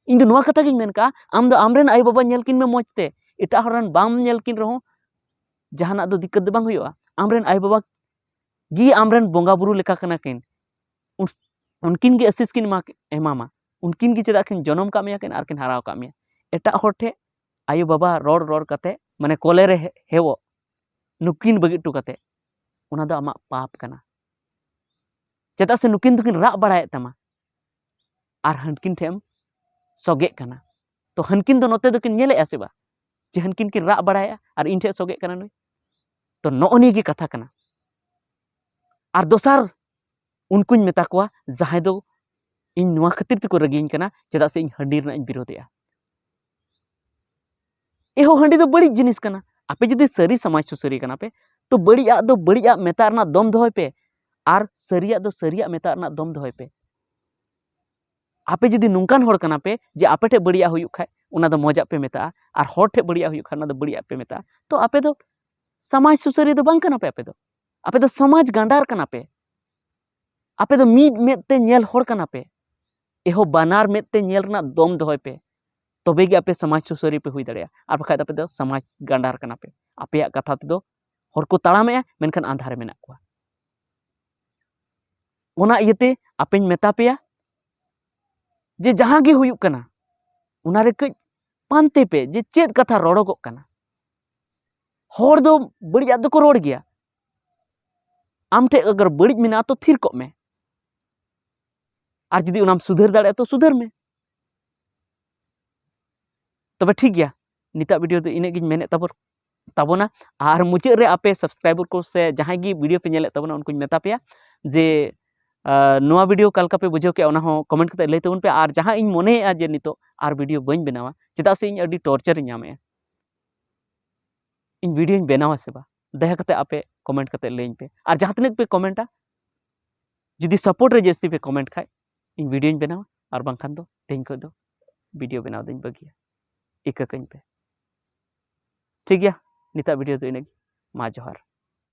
ᱤᱧ ᱫᱚ ᱱᱚᱣᱟ ᱠᱟᱛᱷᱟ ᱜᱤᱧ ᱢᱮᱱ ᱠᱟᱜᱼᱟ, ᱟᱢ ᱫᱚ ᱟᱢᱨᱮᱱ ᱟᱭᱳ ᱵᱟᱵᱟ ᱧᱮᱞ ᱠᱤᱱ ᱢᱮ ᱢᱚᱡᱽ ᱛᱮ, ᱮᱴᱟᱜ ᱦᱚᱲ ᱨᱮᱱ ᱵᱟᱢ ᱧᱮᱞ ᱠᱤᱱ ᱨᱮᱦᱚᱸ ᱡᱟᱦᱟᱱᱟᱜ ᱫᱚ ᱫᱤᱠᱠᱟᱛ ᱫᱚ ᱵᱟᱝ ᱦᱩᱭᱩᱜᱼᱟ᱾ ᱟᱢᱨᱮᱱ ᱟᱭᱳ ᱵᱟᱵᱟ ᱜᱮ ᱟᱢᱨᱮᱱ ᱵᱚᱸᱜᱟ ᱵᱩᱨᱩ ᱞᱮᱠᱟ ᱠᱟᱱᱟ ᱠᱤᱱ, ᱩᱱ-, ᱩᱱᱠᱤᱱ ᱜᱮ ᱟᱥᱤᱥ ᱠᱤᱱ ᱮᱢᱟ-, ᱮᱢᱟᱢᱟ᱾ ᱩᱱᱠᱤᱱ ᱜᱮ ᱪᱮᱫᱟᱜ ᱠᱤᱱ ᱡᱚᱱᱚᱢ ᱠᱟᱜ ᱢᱮᱭᱟ ᱠᱤᱱ ᱟᱨ ᱠᱤᱱ ᱦᱟᱨᱟᱣ ᱠᱟᱜ ᱢᱮᱭᱟ᱾ ᱮᱴᱟᱜ ᱦᱚᱲ ᱴᱷᱮᱡ ᱟᱭᱳ ᱵᱟᱵᱟ ᱨᱚᱲ ᱨᱚᱲ ᱠᱟᱛᱮ, ᱢᱟᱱᱮ ᱠᱚᱞᱮ ᱨᱮ ᱦᱮ-, ᱦᱮᱣᱚᱜ, ᱱᱩᱠᱤᱱ ᱵᱟᱹᱜᱤ ᱦᱚᱴᱚ ᱠᱟᱛᱮ, ᱚᱱᱟ ᱫᱚ ᱟᱢᱟᱜ ᱯᱟᱯ ᱠᱟᱱᱟ᱾ ᱪᱮᱫᱟᱜ ᱥᱮ ᱱᱩᱠᱤᱱ ᱫᱚᱠᱤᱱ ᱨᱟᱜ ᱵᱟᱲᱟᱭᱮᱫ ᱛᱟᱢᱟ ᱟᱨ ᱦᱟᱱᱠᱤᱱ ᱴᱷᱮᱡ ᱮᱢ ᱥᱚᱜᱮᱜ ᱠᱟᱱᱟ᱾ ᱛᱚ ᱦᱟᱱᱠᱤᱱ ᱫᱚ ᱱᱚᱛᱮ ᱫᱚᱠᱤᱱ ᱧᱮᱞᱮᱫᱼᱟ ᱥᱮ ᱵᱟᱝ ᱡᱮ ᱦᱟᱱᱠᱤᱱ ᱠᱤᱱ ᱨᱟᱜ ᱵᱟᱲᱟᱭᱮᱫᱼᱟ ᱟᱨ ᱤᱧ ᱴᱷᱮᱡ ᱥᱚᱜᱮᱜ ᱠᱟᱱᱟ ᱱᱩᱭ? ᱛᱚ ᱱᱚᱜᱼᱚ ᱱᱤᱭᱟᱹ ᱜᱮ ᱠᱟᱛᱷᱟ ᱠᱟᱱᱟ᱾ ᱟᱨ ᱫᱚᱥᱟᱨ ᱩᱱᱠᱩᱧ ᱢᱮᱛᱟ ᱠᱚᱣᱟ ᱡᱟᱦᱟᱸᱭ ᱫᱚ ᱤᱧ ᱱᱚᱣᱟ ᱠᱷᱟᱹᱛᱤᱨ ᱛᱮᱠᱚ ᱨᱟᱹᱜᱤᱭᱟᱹᱧ ᱠᱟᱱᱟ, ᱪᱮᱫᱟᱜ ᱥᱮ ᱤᱧ ᱦᱟᱺᱰᱤ ᱨᱮᱱᱟᱜ ᱤᱧ ᱵᱤᱨᱳᱫᱮᱜᱼᱟ᱾ ᱮᱦᱳ, ᱦᱟᱺᱰᱤ ᱫᱚ ᱵᱟᱹᱲᱤᱡ ᱡᱤᱱᱤᱥ ᱠᱟᱱᱟ᱾ ᱟᱯᱮ ᱡᱩᱫᱤ ᱥᱟᱹᱨᱤ ᱥᱚᱢᱟᱡᱽ ᱥᱩᱥᱟᱹᱨᱤᱭᱟᱹ ᱠᱟᱱᱟ ᱯᱮ, ᱛᱚ ᱵᱟᱹᱲᱤᱡᱟᱜ ᱫᱚ ᱵᱟᱹᱲᱤᱡᱟᱜ ᱢᱮᱛᱟᱜ ᱨᱮᱱᱟᱜ ᱫᱚᱢ ᱫᱚᱦᱚᱭ ᱯᱮ, ᱟᱨ ᱥᱟᱹᱨᱤᱭᱟᱜ ᱫᱚ ᱥᱟᱹᱨᱤᱭᱟᱜ ᱢᱮᱛᱟᱜ ᱨᱮᱱᱟᱜ ᱫᱚᱢ ᱫᱚᱦᱚᱭ ᱯᱮ᱾ ᱟᱯᱮ ᱡᱩᱫᱤ ᱱᱚᱝᱠᱟᱱ ᱦᱚᱲ ᱠᱟᱱᱟ ᱯᱮ ᱡᱮ ᱟᱯᱮ ᱴᱷᱮᱡ ᱵᱟᱹᱲᱤᱡᱟᱜ ᱦᱩᱭᱩᱜ ᱠᱷᱟᱡ ᱚᱱᱟ ᱫᱚ ᱢᱚᱡᱟᱜ ᱯᱮ ᱢᱮᱛᱟᱜᱼᱟ, ᱟᱨ ᱦᱚᱲ ᱴᱷᱮᱡ ᱵᱟᱹᱲᱤᱡᱟᱜ ᱦᱩᱭᱩᱜ ᱠᱷᱟᱡ ᱚᱱᱟ ᱫᱚ ᱵᱟᱹᱲᱤᱡᱟᱜ ᱯᱮ ᱢᱮᱛᱟᱜᱼᱟ, ᱛᱚ ᱟᱯᱮ ᱫᱚ ᱥᱚᱢᱟᱡᱽ ᱥᱩᱥᱟᱹᱨᱤᱭᱟᱹ ᱫᱚ ᱵᱟᱝ ᱠᱟᱱᱟ ᱯᱮ᱾ ᱟᱯᱮ ᱫᱚ, ᱟᱯᱮ ᱫᱚ ᱥᱚᱢᱟᱡᱽ ᱜᱟᱸᱰᱟᱨ ᱠᱟᱱᱟ ᱯᱮ᱾ ᱟᱯᱮ ᱫᱚ ᱢᱤᱫ ᱢᱮᱫ ᱛᱮ ᱧᱮᱞ ᱦᱚᱲ ᱠᱟᱱᱟ ᱯᱮ᱾ ᱮᱦᱳ, ᱵᱟᱱᱟᱨ ᱢᱮᱫ ᱛᱮ ᱧᱮᱞ ᱨᱮᱱᱟᱜ ᱫᱚᱢ ᱫᱚᱦᱚᱭ ᱯᱮ, ᱛᱚᱵᱮ ᱜᱮ ᱟᱯᱮ ᱥᱚᱢᱟᱡᱽ ᱥᱩᱥᱟᱹᱨᱤᱭᱟᱹ ᱯᱮ ᱦᱩᱭ ᱫᱟᱲᱮᱭᱟᱜᱼᱟ᱾ ᱟᱨ ᱵᱟᱠᱷᱟᱡ ᱫᱚ ᱟᱯᱮ ᱫᱚ ᱥᱚᱢᱟᱡᱽ ᱜᱟᱸᱰᱟᱨ ᱠᱟᱱᱟ ᱯᱮ᱾ ᱟᱯᱮᱭᱟᱜ ᱠᱟᱛᱷᱟ ᱛᱮᱫᱚ ᱦᱚᱲ ᱠᱚ ᱛᱟᱲᱟᱢᱮᱜᱼᱟ, ᱢᱮᱱᱠᱷᱟᱱ ᱟᱸᱫᱷᱟ ᱨᱮ ᱢᱮᱱᱟᱜ ᱠᱚᱣᱟ᱾ ᱚᱱᱟ ᱤᱭᱟᱹᱛᱮ ᱟᱯᱮᱧ ᱢᱮᱛᱟ ᱯᱮᱭᱟ ᱡᱮ ᱡᱟᱦᱟᱸ ᱜᱮ ᱦᱩᱭᱩᱜ ᱠᱟᱱᱟ, ᱚᱱᱟᱨᱮ ᱠᱟᱹᱡ ᱯᱟᱱᱛᱮ ᱯᱮ ᱡᱮ ᱪᱮᱫ ᱠᱟᱛᱷᱟ ᱨᱚᱲᱚᱜᱚᱜ ᱠᱟᱱᱟ᱾ ᱦᱚᱲ ᱫᱚ ᱵᱟᱹᱲᱤᱡᱟᱜ ᱫᱚᱠᱚ ᱨᱚᱲ ᱜᱮᱭᱟ᱾ ᱟᱢ ᱴᱷᱮᱡ ᱟᱜᱟᱨ ᱵᱟᱹᱲᱤᱡ ᱢᱮᱱᱟᱜᱼᱟ ᱛᱚ ᱛᱷᱤᱨ ᱠᱚᱜ ᱢᱮ, ᱟᱨ ᱡᱩᱫᱤ ᱚᱱᱟᱢ ᱥᱩᱫᱷᱟᱹᱨ ᱫᱟᱲᱮᱭᱟᱜᱼᱟ ᱛᱚ ᱥᱩᱫᱷᱟᱹᱨ ᱢᱮ᱾ ᱛᱚᱵᱮ ᱴᱷᱤᱠ ᱜᱮᱭᱟ, ᱱᱤᱛᱟᱜ ᱵᱷᱤᱰᱤᱭᱳ ᱫᱚ ᱤᱱᱟᱹᱜ ᱜᱤᱧ ᱢᱮᱱᱮᱫ ᱛᱟᱵᱚᱱ, ᱛᱟᱵᱚᱱᱟ᱾ ᱟᱨ ᱢᱩᱪᱟᱹᱫ ᱨᱮ ᱟᱯᱮ ᱥᱟᱵᱥᱠᱨᱟᱭᱵᱟᱨ ᱠᱚ ᱥᱮ ᱡᱟᱦᱟᱸᱭ ᱜᱮ ᱵᱷᱤᱰᱤᱭᱳ ᱯᱮ ᱧᱮᱞᱮᱫ ᱛᱟᱵᱚᱱᱟ, ᱩᱱᱠᱩᱧ ᱢᱮᱛᱟ ᱯᱮᱭᱟ ᱡᱮ, ᱟᱨ, ᱱᱚᱣᱟ ᱵᱷᱤᱰᱤᱭᱳ ᱚᱠᱟ ᱞᱮᱠᱟ ᱯᱮ ᱵᱩᱡᱷᱟᱹᱣ ᱠᱮᱜᱼᱟ, ᱚᱱᱟ ᱦᱚᱸ ᱠᱚᱢᱮᱱᱴ ᱠᱟᱛᱮ ᱞᱟᱹᱭ ᱛᱟᱵᱚᱱ ᱯᱮ᱾ ᱟᱨ ᱡᱟᱦᱟᱸ ᱤᱧ ᱢᱚᱱᱮᱭᱮᱫᱼᱟ ᱡᱮ ᱱᱤᱛᱚᱜ ᱟᱨ ᱵᱷᱤᱰᱤᱭᱳ ᱵᱟᱹᱧ ᱵᱮᱱᱟᱣᱟ, ᱪᱮᱫᱟᱜ ᱥᱮ ᱤᱧ ᱟᱹᱰᱤ ᱴᱚᱨᱪᱟᱨ ᱤᱧ ᱧᱟᱢᱮᱫᱼᱟ, ᱤᱧ ᱵᱷᱤᱰᱤᱭᱳᱧ ᱵᱮᱱᱟᱣᱟ ᱥᱮ ᱵᱟᱝ, ᱫᱟᱭᱟ ᱠᱟᱛᱮ ᱟᱯᱮ ᱠᱚᱢᱮᱱᱴ ᱠᱟᱛᱮ ᱞᱟᱹᱭᱟᱹᱧ ᱯᱮ᱾ ᱟᱨ ᱡᱟᱦᱟᱸ ᱛᱤᱱᱟᱹᱜ ᱯᱮ ᱠᱚᱢᱮᱱᱴᱟ, ᱡᱩᱫᱤ ᱥᱟᱯᱳᱨᱴ ᱨᱮ ᱡᱟᱹᱥᱛᱤ ᱯᱮ ᱠᱚᱢᱮᱱᱴ ᱠᱷᱟᱡ, ᱤᱧ ᱵᱷᱤᱰᱤᱭᱳᱧ ᱵᱮᱱᱟᱣᱟ, ᱟᱨ ᱵᱟᱝᱠᱷᱟᱱ ᱫᱚ ᱛᱮᱦᱮᱧ ᱠᱷᱚᱱ ᱫᱚ ᱵᱷᱤᱰᱤᱭᱳ ᱵᱮᱱᱟᱣ ᱫᱚᱧ ᱵᱟᱹᱜᱤᱭᱟ᱾ ᱤᱠᱟᱹ ᱠᱟᱹᱧ ᱯᱮ᱾ ᱴᱷᱤᱠ ᱜᱮᱭᱟ, ᱱᱤᱛᱟᱜ ᱵᱷᱤᱰᱤᱭᱳ ᱫᱚ ᱤᱱᱟᱹᱜ ᱜᱮ᱾ ᱢᱟ ᱡᱚᱦᱟᱨ᱾